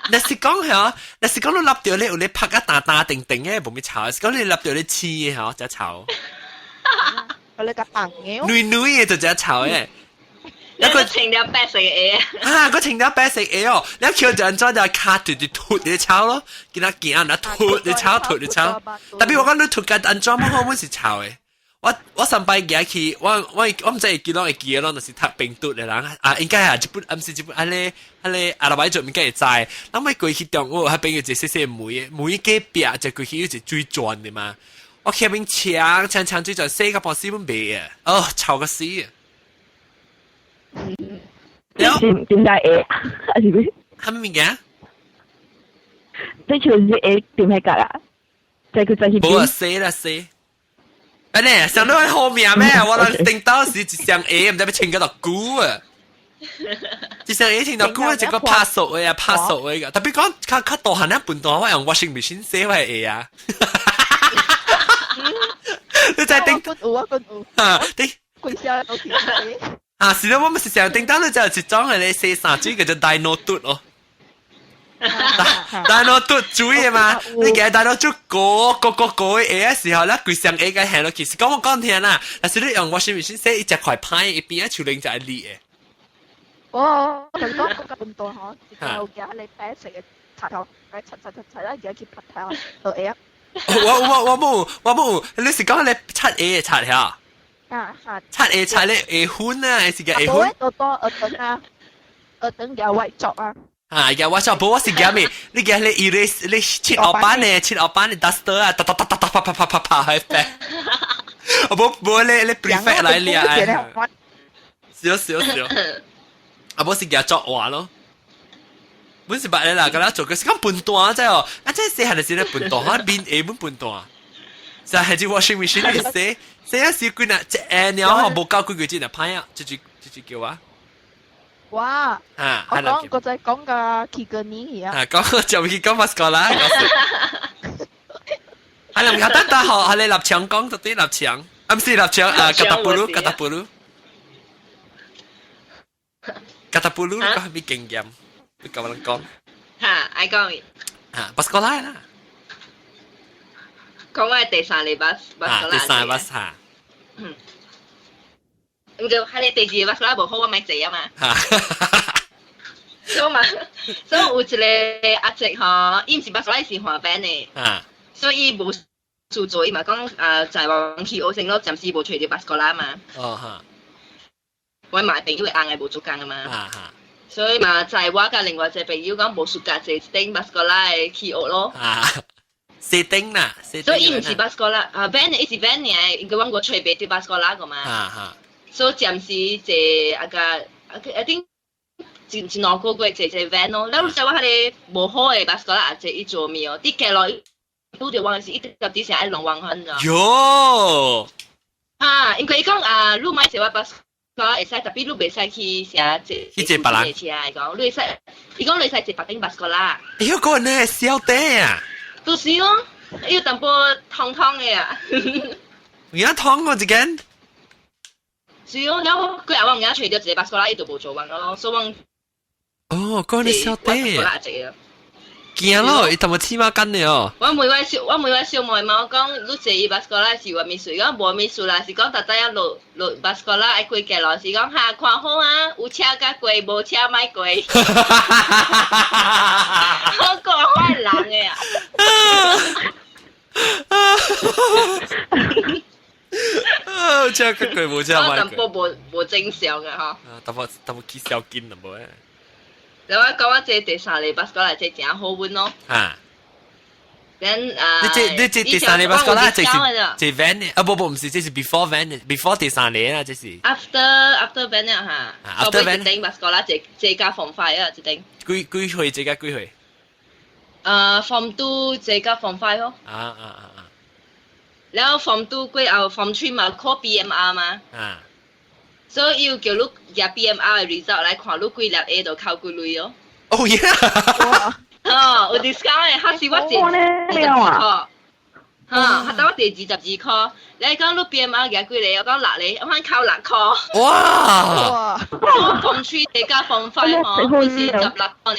S1: 若是講嚇，若是講你立著咧，有咧拍啊彈彈定定的，無咪吵。是講你立著咧黐的嚇，才吵。
S4: 我你個硬嘅。
S1: 軟軟的就只吵的。
S2: 一個穿了白色的
S1: 啊，個穿了白色的哦，你橋就按怎就卡住就脫你臭咯，見他行啊脫你臭脫你臭。特別我講你脫甲按怎麼好，阮是臭的。我上擺行去，我毋知會記攏會記咯，就是讀冰毒的人啊，應該啊，這本毋是這本，按呢按呢阿拉伯就應該會知。咱欲過去中午，彼邊有一個細細門，門隔壁就過去有一個水泉的嘛。我去彼邊搶搶搶水泉，洗個半死本袂啊！哦，臭個死啊！
S3: 點點解會？還是咩？
S1: 啥物物件？
S3: 你像是會點喺隔啊？在佢在彼邊。
S1: 無啊，洗啦洗。哎呢，想到好命咩？我諗頂到時一雙鞋，毋知欲穿個偌久啊！一雙鞋穿偌久啊，一個拍熟的啊，拍熟的個。特別講較較大漢啊，笨蛋，我用 washing machine 洗我的鞋啊。你在頂？
S4: 有啊，有
S1: 啊，頂。
S4: 規聲都是。
S1: 啊，是咯，我咪是成日頂到你就一種係你洗衫水叫做 Dino 嘟哦。Dino 嘟水的嘛，你記得 Dino 嘟過過過過的鞋的時候咧，規雙鞋個行落去，是講我講聽啦。但是你用 washing machine 洗，一隻塊歹一邊啊，樹靈就會裂的。
S4: 哦，我同你講，嗰個運動嗬，就夾你白色嘅擦頭，佢擦擦擦擦啦，而家去拍頭，就會啊。
S1: 我冇我冇，你是講你七 A 七嚇？
S4: 啊嚇。
S1: 七 A 七咧會粉啊，還是個會粉？
S4: 多多學等啊，學等嘅位作啊。
S1: 啊，而家我就冇我是驚咩？你驚你 erase 你切學班嘅，切學班嘅 duster 啊，噠噠噠噠噠啪啪啪啪啪係咩？我冇冇你 prefect 來你啊！少少少，啊冇是驚作畫咯。本是白啦，咁啦做佢是講笨蛋啫哦！啊，這細漢的時咧笨蛋，我面下本笨蛋。就係隻 washing machine 嚟洗，洗一時幾若一下了吼，無夠幾個字就歹啊！這句這句叫我。
S4: 哇！
S1: 啊，
S4: 我講個仔講個奇個年
S1: 啊，講就去講 bus 過啦。係啦，唔得得學，係你立場講到啲立場，啊唔是立場啊，Kota Bharu，Kota Bharu，Kota Bharu，你講係咩經驗？你夠人講？
S2: 嚇，愛講。
S1: 啊，bus 過來啦。
S2: 講我係第三個 bus bus
S1: 第三個 bus 嚇。
S2: 嗯。咁就喺你第二個 bus 啦，無好我咪坐啊嘛。所以嘛，所以有一個阿叔吼，伊毋是 bus 啦，伊是換 van 的。所以伊無事做，伊嘛講啊，在往去學生咯，暫時無揣著 bus 過來嘛。
S1: 哦哈。
S2: 我嘛朋友會翁的無做工啊嘛。
S1: 啊哈。
S2: 所以嘛，在我佮另外一個朋友講無暑假坐一頂 bus 過來去學咯。
S1: 啊。四頂啦，
S2: 所以伊毋是 bus 過來，啊 van 伊是 van 爾，因為阮個揣袂著 bus 過來個嘛。
S1: 啊哈。
S2: 所以暫時坐啊個啊個一頂一一兩個月坐坐 van 咯。了你知我彼個無好的 bus 過來坐伊做咩哦？佇街路拄著我時，伊直接成愛弄彎圈咋。
S1: 喲！
S2: 啊，因為伊講啊，你莫坐我 bus 過來會使，特別你袂使去啥坐
S1: 去坐別人
S2: 車，伊講你會使，伊講你會使坐別頂 bus 過來。
S1: 哎喲，嗰個呢小弟啊！
S2: 就是咯，伊有淡薄燙燙的啊。
S1: 而家燙我一間。
S2: 是哦，然後過後我毋記揣著一個 bus 過來，伊就無做完咯，所以我。
S1: 哦，嗰個小弟。驚咯，伊淡薄黐孖筋的哦。
S2: 我問我小妹嘛，我講你坐伊 bus 過來是有啥物事？伊講無物事啦，是講逐早仔落落 bus 過來愛過街路，是講哈看好啊，有車才過，無車莫過。我講壞人的啊！
S1: 啊！車較過，無車莫過。
S2: 淡薄無無正常的吼。
S1: 啊，淡薄淡薄起小筋啦，無誒。
S2: 然後我講我這第三個 bus 過來，這誠好運咯。
S1: 啊！
S2: 咱啊，
S1: 你這第三個 bus 過來，這是這 van 的啊？不不，毋是，這是 before van 的，before 第三個啊，這是。
S2: After van 啊嚇。
S1: After van。
S2: 一頂 bus 過來，這這加 form five 啊，一頂。
S1: 幾幾歲？這個幾歲？
S2: 啊，form two 這加 form five 咯。
S1: 啊啊啊啊！
S2: 然後 form two 過後 form three 嘛考 PMR 嘛。
S1: 啊。
S2: 所以伊叫你舉 PMR 的 result 來看，你幾粒 A 就扣幾鐳哦。
S1: 哦耶！
S2: 哦，有 discount 的，彼時我坐22箍，哈，彼當我坐22箍，你講你 PMR 舉幾個？我講六個，我扣6箍。
S1: 哇！
S2: 我 form three 加 form five 吼，是16箍爾。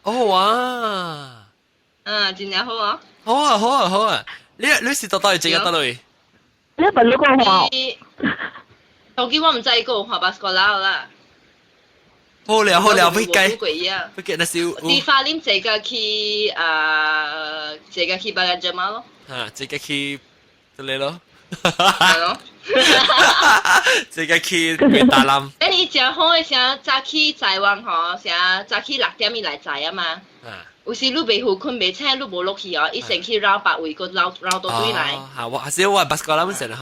S1: 哦哇！
S2: 嗯，真正好啊！
S1: 好啊好啊好啊！你是到底這個得類？
S3: 你問你個話？
S2: 當今我毋知伊閣有換 bus 過來啦。
S1: 好了好了，不計，
S2: 不
S1: 計那是有。
S2: 佇花蓮坐個去啊，坐個去 Bagan Jerma 咯。
S1: 啊，坐個去，這裡咯。
S2: 係咯。
S1: 坐個去越南。
S2: 等伊誠好的啥早起載阮吼，啥早起6點伊來載啊嘛。
S1: 啊。
S2: 有時你袂赴睏袂醒，你無落去哦，伊先去繞別位，閣繞繞倒轉來。
S1: 嚇！我還是我 bus 過來，阮成日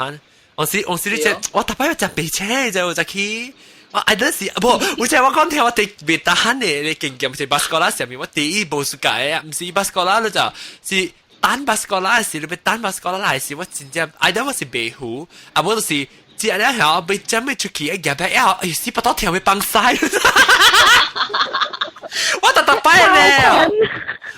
S1: 我是你這，我逐擺要食白車就就去。我愛得是，不，我這我講聽我第袂得閒的你經驗是 bus 過來上面，我第一無暑假的，毋是 bus 過來你就是等 bus 過來時，你欲等 bus 過來時，我真正愛得我是袂赴，啊無就是食了後欲準備出去，一入來後，哎死腹肚痛欲放屎。我逐逐擺咧，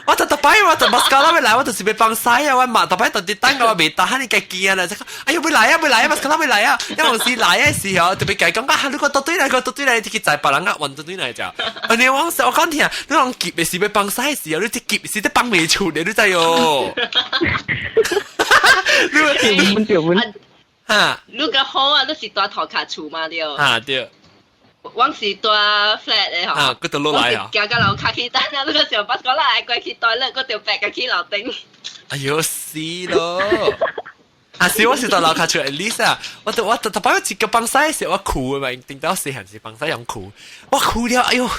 S1: 我逐逐擺我就 bus 過來欲來，我就是欲放屎啊！我嘛逐擺特別等我袂得閒，你家己啊啦，哎喲欲來啊欲來啊，bus 過來欲來啊！因為有時來的時候特別共伊講啊，你個倒轉來，個倒轉來，去載別人啊，還倒轉來就。啊你我我講聽，你講急的是欲放屎的時候，你這急是得放袂出的，你知喲？
S3: 你對阮
S1: 哈，
S2: 你較好啊，你是蹛塗跤厝嘛對？
S1: 啊對。
S2: 我是蹛 flat 的吼，
S1: 啊，閣著落來啊！
S2: 行到樓跤去等啊，你個時候 bus 過來過去 toilet，閣著爬去樓頂。
S1: 哎喲死！死咯！啊是我是到樓跤出 at least 啊，我特別一個放屎時我哭嘛，定到細漢時放屎用哭，我哭了，哎喲，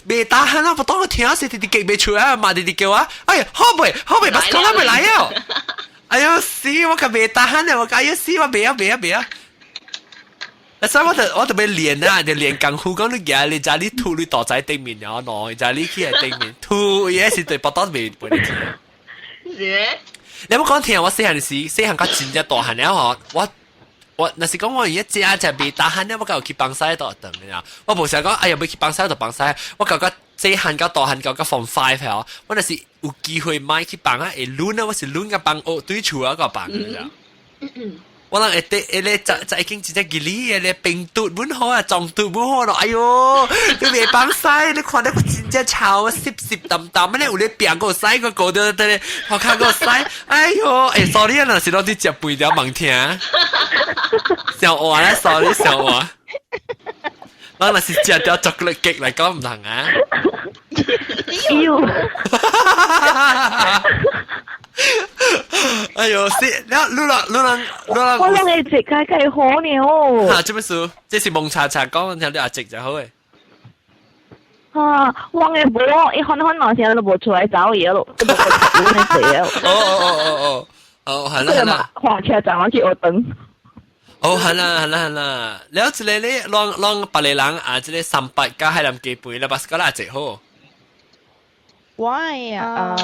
S1: 袂 tahan 啊！我當我聽時直直叫袂出啊，嘛直直叫我，哎呀，好未好未，bas sekolah 未來啊！哎喲死，我個袂 tahan 啊！我講哎喲死，我袂啊袂啊袂啊！所以我就欲練啊，就練功夫，講你行你知你吐你倒在頂面，然後喏，知你去喺頂面吐，也是對腹肚袂袂你聽。
S2: 是。
S1: 你有冇講聽？我細漢時，細漢較真正大漢了吼，我若是講我而家食食袂 tahan 了，我夠去放屎都等嘅。我無想講，哎呀，欲去放屎就放屎。我感覺細漢到大漢到個 form five 吼，我若是有機會買去放啊，會攆啊，我是攆個放學對厝啊個放嘅。我人會得會咧就就已經直接吉利嘅咧病毒本好啊，撞毒本好咯，哎喲，你袂放屎，你看得真正臭，濕濕澹澹，咧有咧病個屎個個都得，我看個屎，哎喲，欸，sorry 啊，若是攞啲食飯條盲聽，笑話咧，sorry 笑話，我若是食條 chocolate cake 來講毋通啊。
S3: 喲。
S1: 哎呦，是，了，你人你人你人，
S3: 我攏會食開開好呢哦。
S1: 哈，這本書，這是蒙查查講，聽你阿直就好誒。
S3: 啊，我嘅無，伊看看嘛，現在都無出來走嘢咯，都無出來坐
S1: 哦哦哦哦哦，哦，係啦係啦。
S3: 火車站我去學堂。
S1: 哦，係啦係啦係啦，了這個咧，攏攏別個人啊，這個三八佮海南雞飯啦，bas sekolah 最好。
S4: 我啊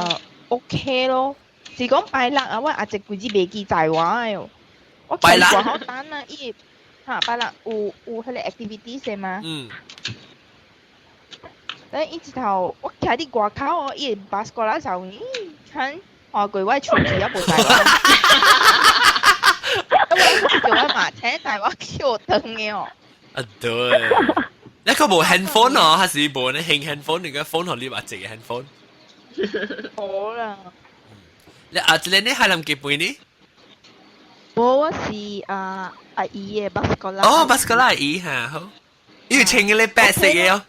S4: ，OK 咯。是講拜六啊，我阿叔規日袂記載我哦。我
S1: 拜六
S4: 好等啊，伊哈拜六有彼個 activity 是嘛？
S1: 嗯。
S4: 等伊一頭我徛佇外口哦，伊會 bus 過來時候，咦，看看過我手機也無載我。我叫我媽請帶我去學堂的哦。
S1: 啊對，你個無 handphone 哦，還是無你興 handphone？你個 phone 予你阿叔的 handphone？
S4: 無啦。
S1: 你啊，這個你海南雞飯呢？
S4: 我是啊阿姨的 bas sekolah。
S1: 哦，bas sekolah 阿姨哈好。伊有穿嗰個白色的哦，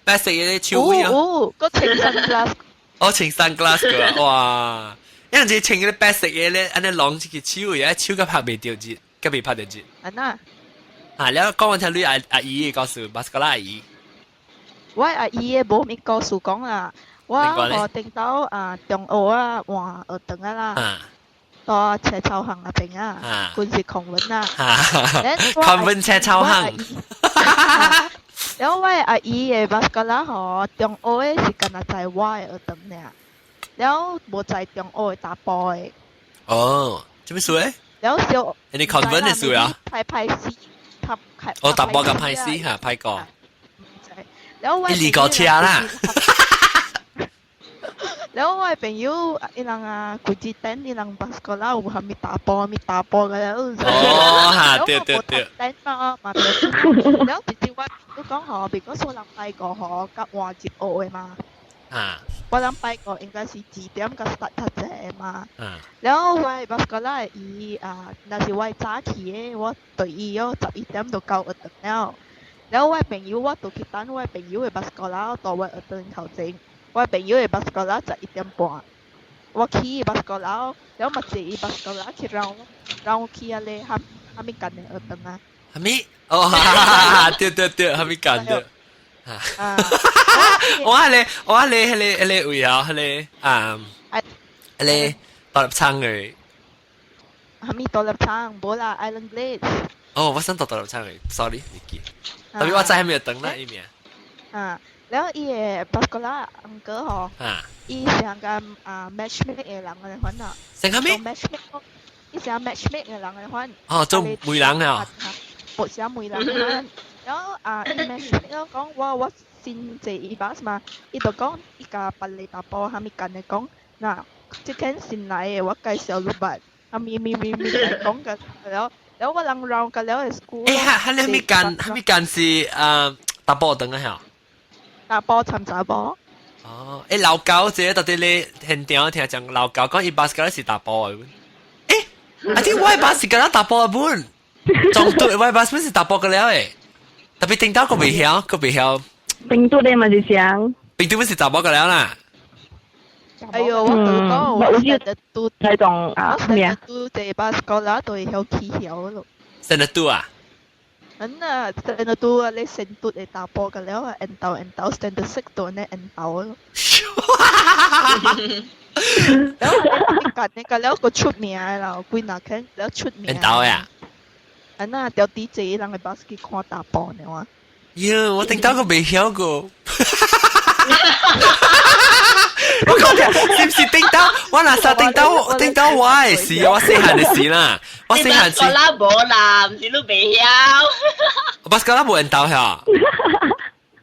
S1: 白色的手尾哦。
S4: 哦，個穿 sunglass。
S1: 哦，穿 sunglass 個，哇！因為穿嗰個白色的咧，按呢攏這個手尾，手佮拍袂著熱，佮袂拍著熱。
S4: 啊那。
S1: 啊，了講完聽你阿阿姨的故事，bas sekolah 阿姨。
S4: 我阿姨的無物故事講啦。我予頂到啊中學啊換學堂啊啦，到斜草巷那邊啊，軍事 convent 啊。
S1: convent 斜草巷。
S4: 然後我阿姨的 bas sekolah 吼，中學的是敢若在我的學堂爾，然後無在中學的查埔的。
S1: 哦，做咩事咧？
S4: 然後小
S1: 你 convent 的事啊？
S4: 歹歹勢，較較。
S1: 哦，查埔佮歹勢哈，歹過。
S4: 然後我。
S1: 一二個車啦。
S4: 然後我的朋友伊人啊，規日等伊人 bas sekolah 有啥物查埔，啥物查埔個了。
S1: 哦，哈，對對對。
S4: 等嘛嘛對。然後直接我朋友講吼，別講說人拜五吼，佮換一學的嘛。
S1: 啊。
S4: 我人拜五應該是二點佮 start 讀冊的嘛。
S1: 啊。
S4: 然後我的 bas sekolah 伊啊，若是我早起的，我對伊哦11點就到學堂了。然後我的朋友我就去等我的朋友的 bas sekolah 到我學堂頭前。我朋友的 bas sekolah 11點半，我去 bas sekolah，然後嘛坐伊 bas sekolah 去繞繞去啊咧，哈哈物間的學堂啊。
S1: 哈物？哦，哈哈哈！對對對，哈物間的。
S4: 啊！
S1: 我係咧，我係咧，彼個彼個位啊，彼個啊，彼個獨立倉的。
S4: 哈物獨立倉？無啦，Island Glades。
S1: 哦，我想讀獨立倉的，sorry，未記。特別我知還沒有等啦，伊名。
S4: 啊。然後伊的 bas sekolah uncle 吼，伊是個啊 matchmake 的人的款啊。
S1: 成個咩
S4: ？matchmake，伊是個 matchmake 的人的款。
S1: 哦，做媒人啊。
S4: 無是媒人款。然後啊，伊 matchmake 咯，講我先坐伊 bus 嘛，伊就講伊共別個查埔啥物間的講，嗱，這間新來的我介紹你捌，啊咪咪咪咪來講個，然後然後我人繞個了的 school。
S1: 欸，哈，哈，你啥物間？啥物間是啊查埔等啊？
S4: 查埔參查埔。
S1: 哦，欸，老高這個到底你現場聽講老高講伊 bas sekolah 是查埔的。欸，啊啲我 bas 是敢若查埔的本，中對我 bas 本是查埔個了的，特別頂到個袂曉，個袂曉。
S3: 冰毒的嘛是啥？
S1: 冰毒本是查埔個了啦。
S4: 哎呦，我同你講，我 standard two
S3: 係種啊咩啊
S4: ，standard two 坐 bus 過啦，都會曉起曉咯。
S1: Standard two 啊？
S4: 嗯啊，standard two 啊，你成嘟會打波個了啊，緣投緣投 standard six 都呢緣投咯。然後你近你個了個出名啦，幾若間了出名。
S1: 緣投呀？
S4: 嗯啊，掉啲坐人嘅 bus 去看打波呢哇。
S1: 喲，我頂到個未曉過。我講聽，是唔是頂到？我若啥頂到，頂到我的事，我細漢的事啦。我細漢時。
S2: 巴斯拉無啦，毋是你袂曉。
S1: 巴斯拉無緣投遐。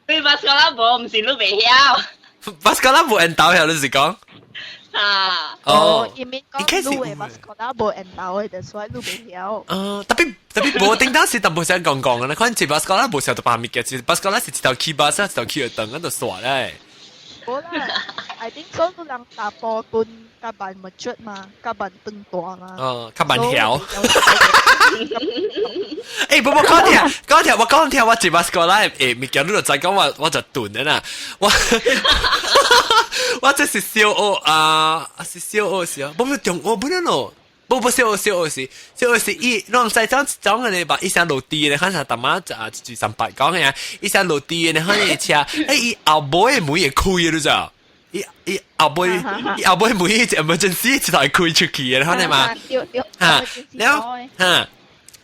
S2: 對巴斯拉無，毋是你袂曉。
S1: 巴斯拉無緣投遐，你是講？
S2: 啊。
S1: 哦。
S4: 伊面講你的巴斯拉無緣投的，所以你袂曉。
S1: 哦，特別特別無頂到時，淡薄想講講嘅啦。可能這巴斯拉無想到別物件，其實巴斯拉是一條起巴士，一條起去轉，嗰度煞咧。
S4: 無啦，I think 所有人打波跟較慢 mature 嘛，較慢長大嘛。
S1: 哦，較慢曉。欸，不不，講聽，講聽，我講聽，我這巴斯拉誒物件，你就知講我我就鈍的啦。我我這是小學啊，是小學時啊，不不中學不能咯。不不小學小學時，小學時伊攏知種種嘅吧，伊聲落地咧，可能大媽啊一三八講嘅啊，伊聲落地咧，可能車，欸伊後尾門會開嘅，你知？伊伊後尾伊後尾門一 emergency 一台開出去嘅，可能嘛？嚇，了嚇，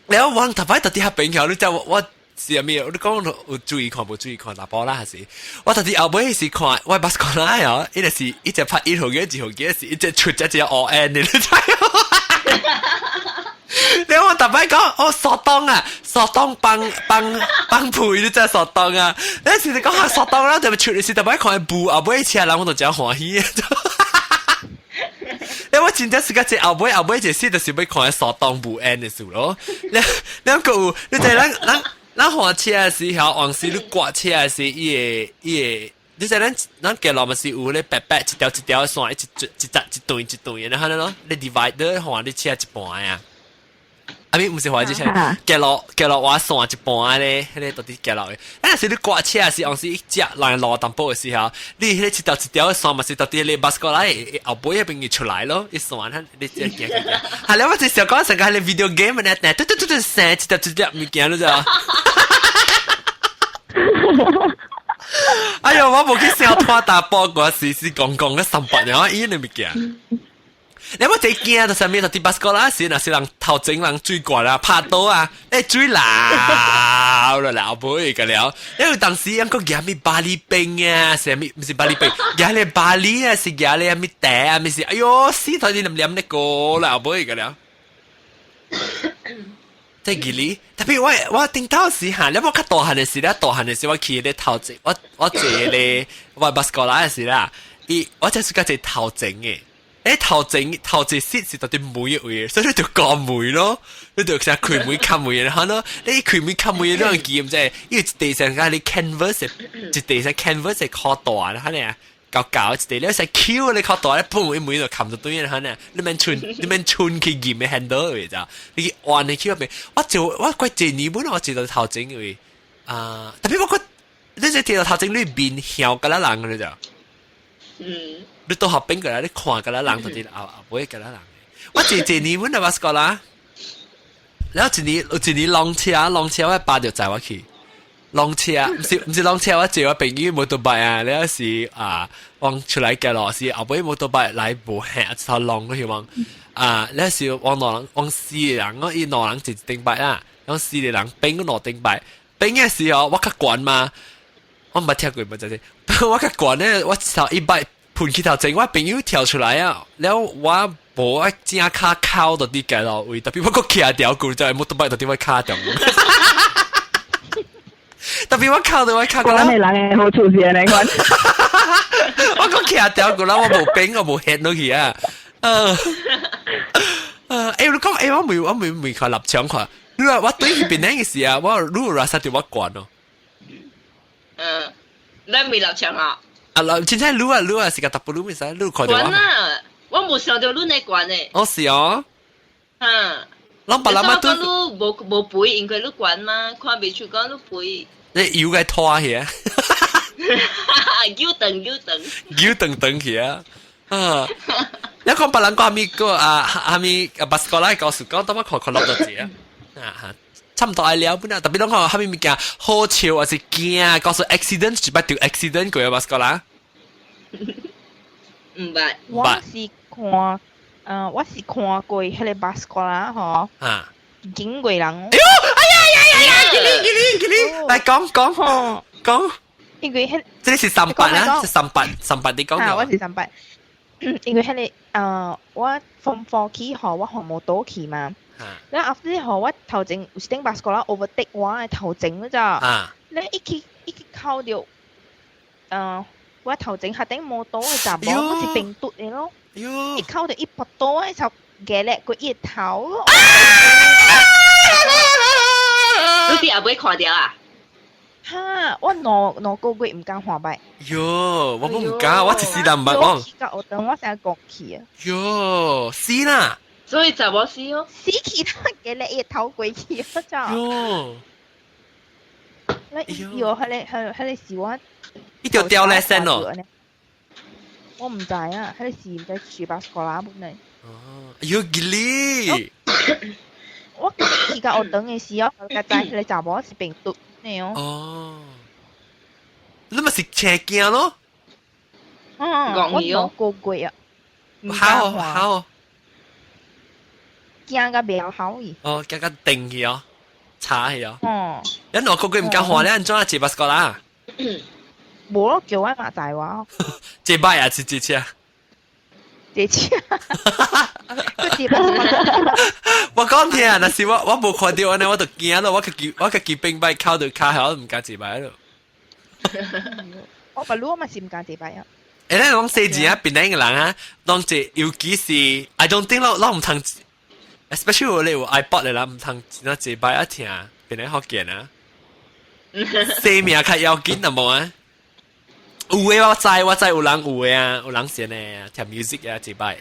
S1: 了我頭擺到底下朋友，你知我我是啥物？你講有注意看無注意看大波啦，還是我到底後尾是看我巴斯看啦哦，伊就是一直拍一號機、二號機，是一直出一隻 O N 你知？你我特別講，哦，索當啊，索當幫幫幫配，你真係索當啊！你時你講下索當啦，就出嚟時特別看布後尾車人，我就真歡喜。你我真正是個這後尾後尾這時就是欲看索當無緣的事咯。你你個有，你知咱咱咱換車的時候，往時你掛車的時，伊會伊會。你知咱咱街路嘛是有咧白白一條一條線，一一一節一段一段的，然後咯，你 divider 換你車一半啊。啊咪毋是換這車，街路街路我線一半咧，彼個到底街路的。啊，若是你掛車是往時一隻來路淡薄的時候，你彼個一條一條的線嘛是到底你巴斯過來後尾彼邊出來咯，一線你只行行行。係咧，我就想講成個係 video game 咧，嘟嘟嘟嘟線一條一條物件，你知道？哎呦，我無去小拖大波，我時時講講個三百年，伊個物件。你我最驚就啥物？就佇巴斯過來時，若是人頭前人水過啦，拍倒啊，欸水流了流尾個了。因為當時抑閣舉物巴黎冰啊，啥物毋是巴黎冰，舉咧巴黎啊，是舉咧物茶啊，物是，哎喲，死頭啲黏黏咧個流尾個了。在記哩，特別我我頂頭時哈，你無較大漢的時咧，大漢的時我去咧頭前，我我坐咧我巴斯過來的時啦，伊我就是較坐頭前的。欸頭前頭前 seat 是到底門的位，所以你就關門咯，你就成開門開門，然後咯，你開門開門，你人記毋知，因為地上個你 canvas 一地上 canvas 較大啦，可能厚厚一地，你使 Q 你較大咧，砰一門就冚到對啦，可能你免穿你免穿去撳的 handle 位咋，你去按去嗰邊，我就我怪這年本我坐到頭前位，啊，特別我覺你這坐到頭前你面向個啦人你就，
S2: 嗯。
S1: 你到後邊過來，你看個啦人，就是後後尾個啦人。我這這年阮就巴斯過啦，然後一年有一年浪車浪車，我爸就載我去浪車，毋是毋是浪車，我坐我朋友摩托車啊，了是啊，往出來街路是後尾摩托車來無行，一頭浪去往啊，了是往兩人往四個人，我伊兩人坐一頂擺啦，往四個人變個兩頂擺，變嘅時候我較懸嘛，我毋捌聽過，無知我較懸咧，我頭一擺。盤起頭前，我朋友跳出來啊，了我無我正跤靠到佇街路位，特別我閣徛條久，就係摩托車到底我跤中。特別我靠到我跤過
S3: 啦。我人的好處是按呢款。
S1: 我閣徛條久啦，我無變，我無現落去啊。欸，你講，欸，我未我未未看立場看，你話我對彼邊那個時啊，我如果話殺掉我關咯。
S2: 嗯，你未立場啊？
S1: 啊，嗱，真正愈啊愈啊是個 W 咩使，你看到我？
S2: 懸啊！我無想到你會懸的。
S1: 哦，是哦。
S2: 嗯。
S1: 攏別人嘛都。
S2: 你無無肥，應該你懸嗎？看袂出講你肥。
S1: 你油該拖去啊！
S2: 扭轉扭轉。
S1: 扭轉轉去啊！啊！你講別人講咪個啊，係咪 bas sekolah 告訴講，當我看看落就知啊。啊，差唔多愛了本啊，特別攏講蝦米物件好笑還是驚，告訴 accident 一擺著 accident 過 bas sekolah。
S2: 毋捌。
S4: 我是看過彼個 bas sekolah 吼，經過人。
S1: 哎喲，哎呀呀呀呀！吉哩吉哩吉哩，來講講講。
S4: 因為彼
S1: 這個是三八啊，是三八三八你講。
S4: 啊，我是三八。因為彼個我 form four 起吼，我學摩托去嘛。然後 after 吼，我頭前有一頂 bas sekolah overtake 我的頭前咋。咧一去一去靠著，我頭前下頂摩托的查某，我是平嘟的咯。一靠著一撲倒的時候，夾咧過伊的頭咯。
S2: 你佇後尾看著啊？
S4: 哈！我兩個月毋敢看擺。
S1: 喲，我都毋敢，我一世人毋捌講。
S4: 去到學堂我成日講去啊。
S1: 喲，死啦！
S2: 所以查某死哦。
S4: 死去他夾咧伊的頭過去，我操！
S1: 喲。
S4: 那伊哦，彼個是我。
S1: 伊就掉咧先咯。
S4: 我毋知啊，彼個是毋知住 bas sekolah 本來。
S1: 哦，喲，吉哩！
S4: 我去到學堂的時候，我才知彼個查某是病毒的哦。
S1: 哦。你咪是車驚咯？
S4: 嗯，我兩個月啊。
S1: 好好。
S4: 驚甲袂曉去。
S1: 哦，驚甲定去哦，查去哦。
S4: 哦。
S1: 你兩個月毋敢看，你按怎坐 bas sekolah？
S4: 無咯，叫我嘛知我。
S1: 坐擺啊，是坐車？
S4: 坐車。閣坐 bas sekolah。
S1: 我講聽啊，若是我無看著按呢，我就驚咯。我家己並擺靠著跤，我毋敢坐擺咯。
S4: 我不如我嘛是毋敢坐擺啊。
S1: 欸，咱講細錢啊，檳榔的人啊，當坐尤其是 I don't think 攏毋通，especially 我咧有 iPod 的人毋通真坐擺啊聽，檳榔福建啊，生命較要緊啊無啊？有的我知，我知有人有的啊，有人先的聽 music 啊坐擺。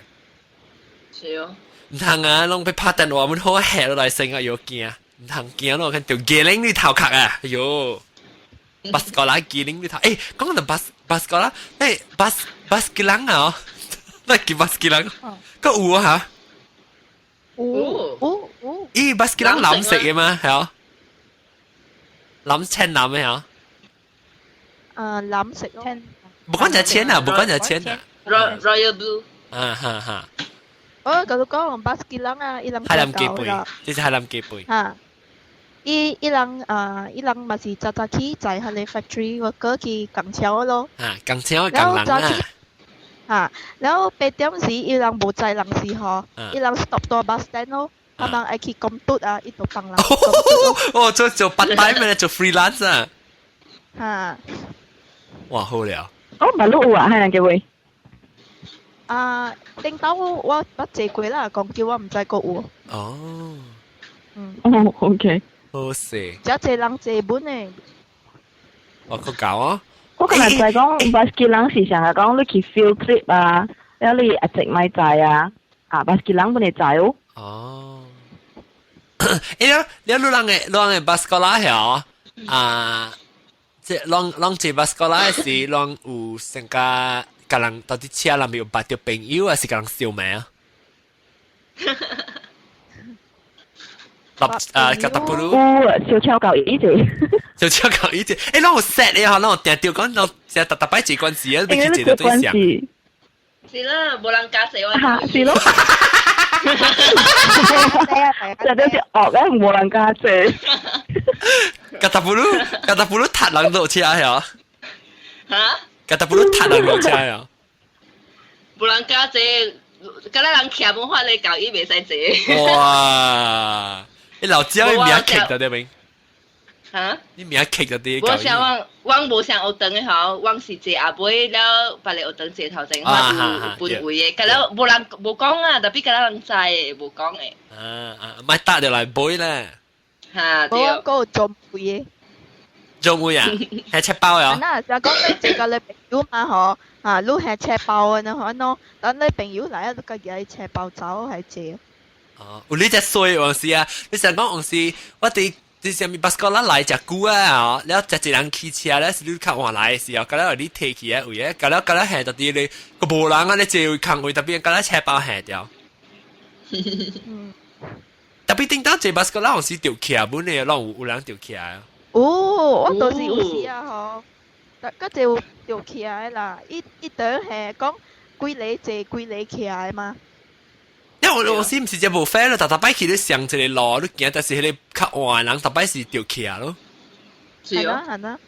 S2: 是哦。
S1: 毋通啊，攏欲拍電話，阮好嚇落來先啊，又驚，毋通驚咯，看著機靈你頭殼啊，哎喲！bas sekolah 機靈你頭，欸，講到 bas bas sekolah，欸，bas bas kilang 啊，那叫 bas kilang，個有啊嚇？
S4: 有有有。
S1: 咦，bas kilang 藍色嘅嘛，係啊？藍青藍嘅嚇？
S5: 啊，藍色咯。
S1: 無講就淺啊，無講就淺啊。
S2: Royal Blue。
S1: 啊哈哈。
S5: 我甲你講，bas kilang 啊，伊人
S1: 海南雞背，這是海南雞背。
S5: 嚇。伊人啊，伊人嘛是早早起在彼個 factory worker 去工廠咯。
S1: 啊，工廠工人啊。
S5: 嚇，然後8點時伊人無載人時吼，伊人 stop 到 bus stand 咯，他們愛去工作啊，伊就放人。
S1: 哦，做 part time 咩？做 freelance 啊？
S5: 嚇。
S1: 哇，好了。
S3: 哦，馬路有啊，海南雞尾。
S5: 啊，頂頭我捌坐過啦，講叫我毋知閣有。
S1: 哦。
S5: 嗯。
S3: 哦，OK。
S1: 好勢。
S5: 遮濟人坐本的。
S1: 我閣搞啊！
S3: 我今日就係講 bas kilang 是成日講你去 field trip 啊，了你一直咪載啊，啊 bas kilang 本嚟載哦。
S1: 哦。欸，你人的 bas sekolah 曉啊？這攏坐 bas sekolah 是攏有成個共人到底車內面有捌著朋友，還是共人相罵啊？啊，格達布魯。
S3: 有小超舊伊隻。
S1: 小超舊伊隻，欸，攏有 set 的嗬，攏有定著講，攏成逐逐擺坐關係啊，欲去坐對象。
S2: 是啦，無人加坐我。
S3: 嚇，是咯。就都是惡咧，無人加坐。
S1: 格達布魯，格達布魯踢人落車係
S2: 嚇？
S1: 格達布魯踢人落車啊！
S2: 無人加坐，敢若人徛無法咧，舊伊袂使坐。
S1: 哇！你老椒你名劇就對明？
S2: 嚇？
S1: 你名劇就對。
S2: 無想我無想學堂的吼，我是坐後尾了，別個學堂坐頭前，我有分位的，敢若無人無講啊，特別敢若人知的，無講的。
S1: 啊啊，莫搭著來買咧。
S2: 嚇對。
S5: 我閣有座位的。
S1: 座位啊？係赤包啊？
S5: 嗱，就講你坐個你朋友嘛嗬，啊，你係赤包的，喏，喏，等你朋友來啊，你家己愛赤包走係坐。
S1: 哦，有你隻衰往時啊！你想講往時，我佇這啥物 bas sekolah 來食久啊，了食一人騎車咧，是你較晚來的時候，到了你提起來位啊，到了到了下到啲咧個無人啊，你坐位空位特別到了車包下掉。特別頂到坐 bas sekolah 有時掉起來，本嚟攏有人掉起來。
S5: 哦，我都是有時啊吼，但嗰就掉起來啦，伊伊等係講幾個坐幾個起來嘛。
S1: 因為我是毋是只無 fair 咯，逐逐擺去你上一個路，你行，但是彼個較晚人，逐擺是掉起來咯。
S5: 係啦係啦。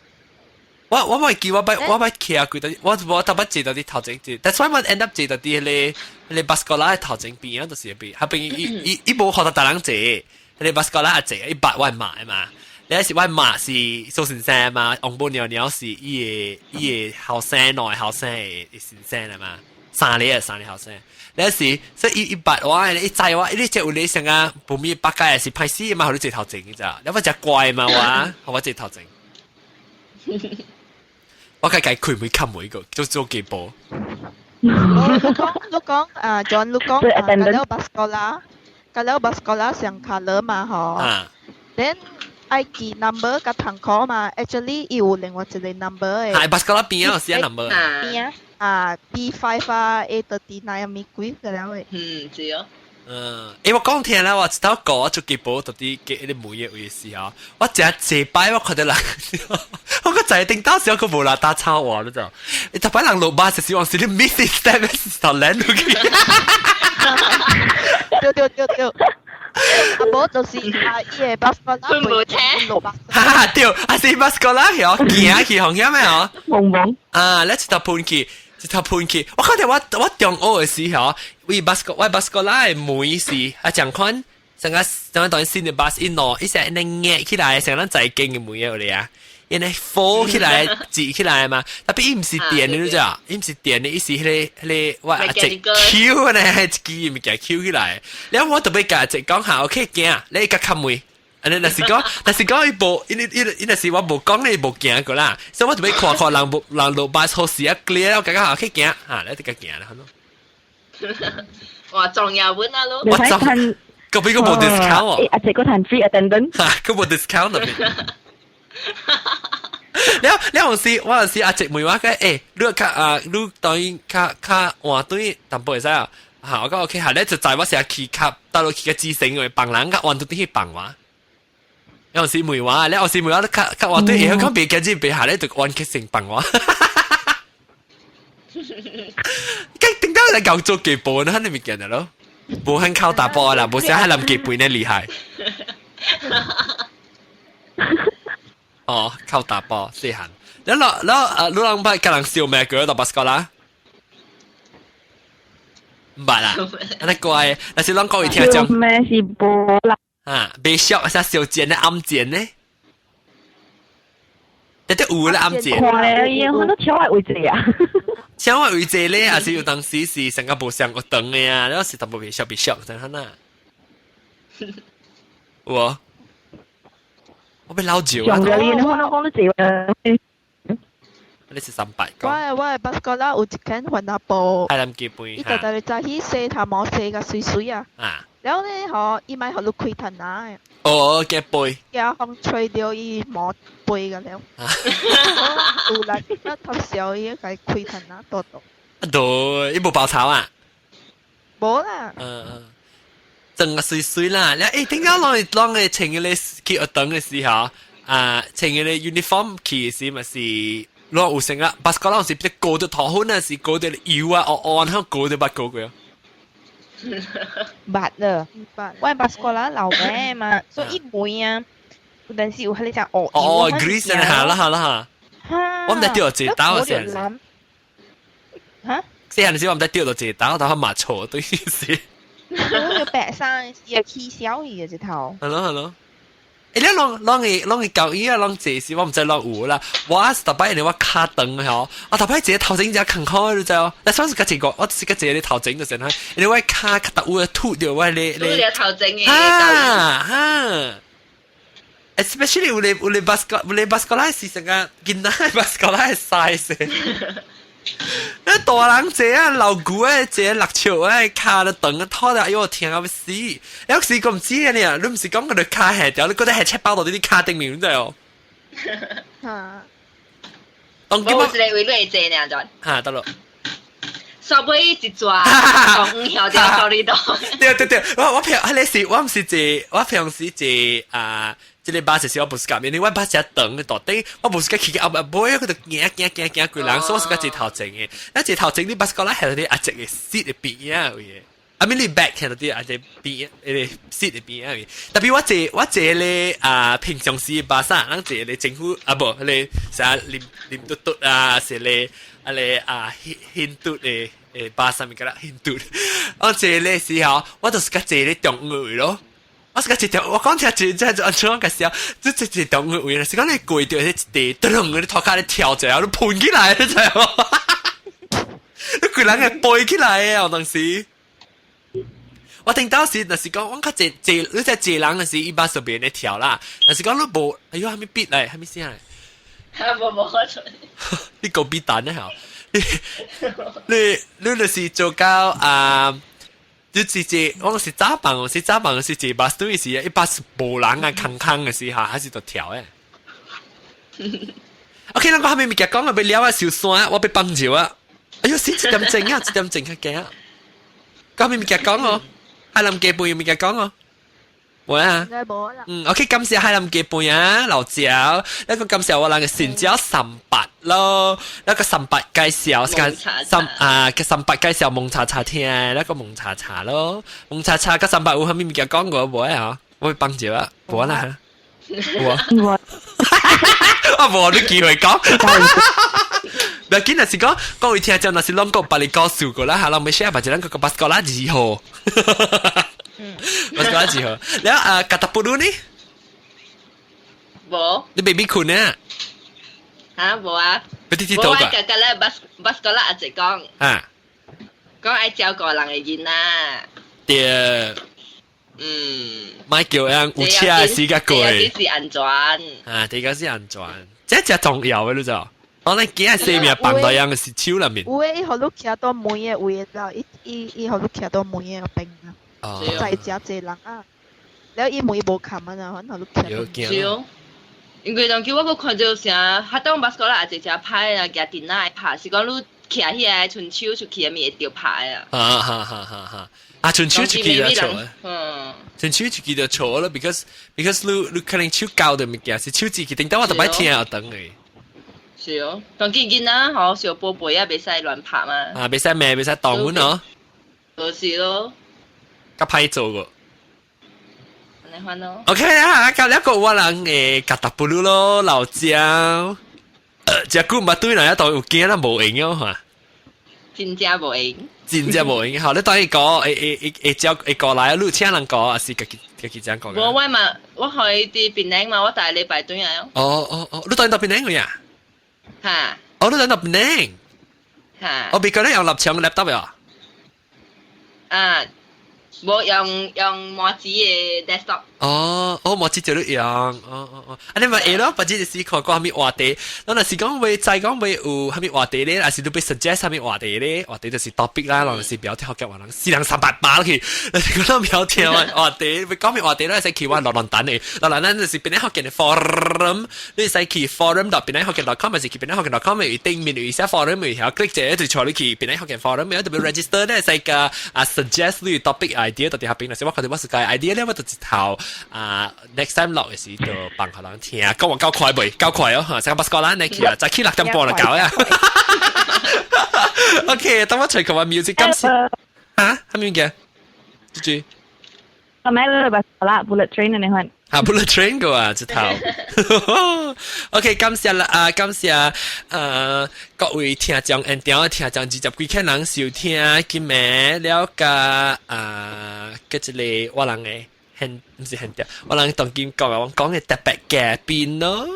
S1: 我袂記我捌騎過，但我逐擺坐到佇頭前坐，但所以我 end up 坐到佇彼個 bas sekolah 頭前邊啊，就是邊，彼邊伊伊伊無予逐逐人坐，彼個 bas sekolah 坐，伊捌我媽的嘛。你是我媽是蘇先生嘛，王母娘娘是伊個後生兩個後生的先生啦嘛，三個後生。你是所以伊伊捌我，伊知我，伊這有你成啊，無咪八戒是歹勢嘛，予你坐頭前咋？你我真乖嘛我，予我坐頭前。我計計開門冚每個，做做幾步。
S5: 你講你講啊，John 你講啊，kalau bas sekolah kalau bas sekolah 上 colour 嘛嗬。Then 愛記 number 佮通考嘛，actually 伊有另外一個 number 的。
S1: 係 bas sekolah 邊啊，有寫 number。
S4: 邊啊？
S5: 啊，B5 啊，A39 啊，咪鬼個了的。
S2: 嗯，知哦。
S1: 嗯，欸，我講聽啦，我一頭講我做幾步到底給你每個位時候，我食這擺我看到人，我個在頂到時候佢無啦打草我，你知道？你特擺人落巴時往時你 miss step 是頭爛落去。
S5: 對對對對。啊，無就是啊，伊個 bas sekolah
S2: 佢無聽
S5: 落巴。
S1: 哈哈，對，啊是 bas sekolah 嗬，行去紅險咩嗬？
S3: 蒙蒙。
S1: 啊，你一頭噴去，一頭噴去。我看到我中學的時候，為 bas 我 bas sekolah 的門是啊，這款，成個成個當新的 bus 一攞，一成能壓起來，成咱在經的門有咧啊，因為 fold 起來，折起來嘛。特別伊毋是電的，你知影？伊毋是電的，伊是彼個我一隻 Q 呢，一支物件 Q 起來。然後我特別共一講下，OK 行，你較較門。啊！你若是講伊無，伊伊伊若是我無講，你無行過啦。所以我特別看看人無人落巴好時啊 clear，我感覺好去行，嚇，你就較行啦，好咯。
S2: 哇，重要本啊咯！
S3: 我撞，
S1: 個邊個無 discount 哦？
S3: 阿姐個談 free attendant，
S1: 嚇，佢無 discount 特別。了了有時我有時阿姐問我講，欸，你較啊，你當然較較換對淡薄會使啊？嚇，我講 OK，下咧就載我成日去較到落去個知性嘅幫人較換到去幫我。有時問我，你有時問我，你較較換對，會曉講別個字別下咧就換去成幫我。計點解你夠做幾步呢？肯定物件咯，無很靠大波啦，無像喺林基本呢厲害。哦，靠大波細漢。你老老啊，你人捌共人笑咩過到 bas sekolah？毋捌啦，按呢乖，但是攏講伊聽講。
S3: 咩是無啦？
S1: 啊，袂痟，啥小剪的暗剪呢？一啲有咧暗剪。
S3: 看咧，伊好多超愛位置啊！
S1: 超愛位置咧，還是有當時是成個無上個長的啊，了是淡薄袂痟袂痟，怎樣啊？有無？我欲老酒啊！
S3: 上個年我講你坐。
S1: 你是300個。
S5: 我的 bas sekolah 有一間番仔埔。
S1: 係林基本。
S5: 伊就帶你早起洗頭毛洗甲水水啊。
S1: 啊。
S5: 了咧吼，伊莫予你開窗仔。
S1: 哦，驚飛。
S5: 驚風吹著伊毛飛個了。有力一頭小伊共伊開窗仔多多。
S1: 對，伊無包草啊？
S5: 無啦。
S1: 嗯嗯。真個水水啦！你欸，點解攏攏會穿彼個去學堂的時候啊，穿彼個 uniform 去時嘛是攏有成啊？bas sekolah 是比高到頭粉啊，是高到油啊，黑黑，高到捌高過啊？
S4: 捌了，我 bas sekolah 老尾嘛，所以伊門啊，有陣時有彼個隻黑
S1: 哦，grease 啊，啦哈啦哈。我毋知著一刀啊，細漢。
S4: 嚇？
S1: 細漢時我毋知著到一刀，但我嘛錯對是。
S4: 我有白衫，會起小伊的一頭。
S1: 係咯係咯。欸，你攏攏會攏會教伊啊，攏這時我毋知攏有啦。我是逐擺因為我跤長吼，我逐擺一個頭前只坎坷，你知哦？那算是較一個，我是較一個頭前就成啦。因為我跤較特有凸著我咧咧。
S2: 凸頭前的。
S1: 哈哈。Especially 有咧 bas 有咧 bas sekolah 是成個囡仔 bas sekolah 的 size。啊，你大人坐啊，老古啊，坐六尺啊，跤都長啊，拖到哎呦疼到死！有時我唔知啊，你啊，你唔是講佢哋跤下掉，你覺得係七包到啲跤頂面真係哦。
S4: 嚇！
S1: 當
S2: 我有一個位你會坐呢，就
S1: 嚇得咯。
S2: 稍尾一抓，講五條條到你度。
S1: 對對對，我平迄個是，我唔是坐，我平時坐啊，這個巴士是我不是夾面，我巴士長嘅大頂，我不是個起個後尾，佢就行行行行規人，所以我是個坐頭前嘅。一坐頭前你巴士過來係啲阿隻嘅 seat 嘅邊啊位。啊，咪你 back 睇到啲阿隻邊，誒 seat 嘅邊啊位。特別我坐咧啊，平常時巴士，咱坐咧政府啊無，迄個啥林林嘟嘟啊，是咧啊咧啊印印度的。誒巴士物件啦，印度。我坐咧時候，我就是較坐咧中央位咯。我是較坐中，我講聽坐真係按怎個時候，這坐坐中央位，是講你過著迄一地，噔，你頭殼咧跳一下，你噴起來，你知無？你規人會飛起來啊！當時，我聽到時，若是講我較坐坐，你在坐人嘅時，伊巴士邊咧跳啦。若是講你無，哎喲，還沒逼來，還沒啥來？
S2: 無無可出。
S1: 你夠逼蛋咧吼！你你就是做到啊！你直接我是早班，我是早班，是坐巴士對時，一巴士無人啊，空空嘅時候，還是就跳嘅。OK，咱個後面物件講啊，欲了啊，受山，我欲放尿啊！哎喲，死一點鐘啊，一點鐘較驚啊！講咩物件講哦？海南雞飯有物件講哦？無啊？嗯，OK，感謝海南雞飯啊，老椒，那個感謝我人嘅新椒三八咯，那個三八介紹，三啊個三八介紹蒙查查聽，那個蒙查查咯，蒙查查個三八有啥物物件講過無啊？我會幫住啊，無啦，無啊，我無你機會講。不要緊，若是講各位聽眾，若是攏講別個故事過啦，哈，攏欲 share，或者咱個巴斯哥拉二號。巴斯哥拉二號，了啊，卡達布魯呢？
S2: 無。
S1: 你 baby 困呢？
S2: 嚇，無啊。
S1: 你啲知道㗎？
S2: 無啊，個咧巴巴斯哥拉阿姐講。
S1: 啊。
S2: 講愛照顧人的囡仔。
S1: 對。莫叫人有車時間過。
S2: 這個是安全。
S1: 啊，這個是安全，這才重要的，你知道？我咧囝生命放到樣是手內面。
S5: 有的伊予你徛到門的位了，伊伊伊予你徛到門的邊啊。在遮濟人啊，了伊門無冚啊，反正予你徛。
S2: 是哦。因為當叫我閣看著啥，學當巴斯哥拉也濟誠歹啊，舉電腦會拍，是講你徛起來伸手出去，咪會著拍啊。
S1: 哈哈哈哈哈！啊，伸手出去就錯。伸手出去就錯了，because 你你可能手交的物件是手指去，頂到我特擺聽又等嘅。
S2: 是哦，當見囡仔吼，小寶貝啊，袂使亂拍嘛。
S1: 啊，袂使罵，袂使當阮哦。
S2: 就是咯。
S1: 較歹做個。
S2: 按呢款咯。
S1: OK 啊，今日個我人誒，加達布魯咯，老椒。食久毋捌對來，當有驚啦，無閒哦嚇。
S2: 真正無閒。
S1: 真正無閒，好，你當伊講，會會會會招會過來，你有請人講，還是家己家己這樣講？
S2: 無，我嘛，我去佇檳城嘛，我逐禮拜轉來哦。
S1: 哦哦哦，你當到檳城去啊？
S2: 嚇！
S1: 哦，你當到檳城。
S2: 嚇！
S1: 我別個咧用立場 laptop 啊？
S2: 啊，無用用麻子的 desktop。
S1: 哦，哦，麻子就你用，哦哦哦，啊你咪會咯，或者是看講啥物話題，咱若是講欲知講欲有啥物話題咧，還是你欲 suggest 啥物話題咧？話題就是 topic 啦，人是不要聽福建話，人四人三八八去，若是講不要聽話題，欲講咩話題咧？會使去我落論壇的，落論壇就是檳城福建的 forum，你會使去 forum.penanghokkien.com，還是去 penanghokkien.com 有頂面有寫 forum，有曉 click 一下就帶你去檳城福建 forum，有特別 register 咧，使個啊 suggest 你 topic idea 到底下邊，若是我看到我自家 idea 咧，我就一頭。啊，next time 落嘅時就放予人聽，講話夠快未？夠快哦！嚇，成個巴斯哥啦，你去啊，再去6點半就到呀。OK，等我隨佢話 music 今次嚇，係咪嘅？豬豬，
S3: 係咪你巴斯哥啦？bullet train 你看。
S1: 啊，bullet train 個啊，這頭。OK，感謝啦啊，感謝各位聽眾，現場聽眾20幾個人收聽，今暝了解啊，個一個我人的。現毋是現條，我人當今講我講嘅特別嘉賓咯，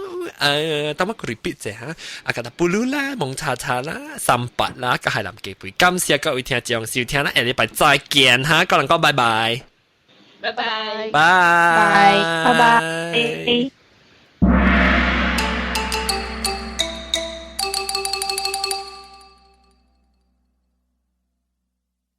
S1: 等我 repeat 者哈，啊，加達布魯啦，蒙查查啦，三八啦，佮海南雞飯，感謝各位聽眾收聽啦，下禮拜再見哈，各人講拜拜，
S2: 拜拜，
S1: 拜
S3: 拜拜。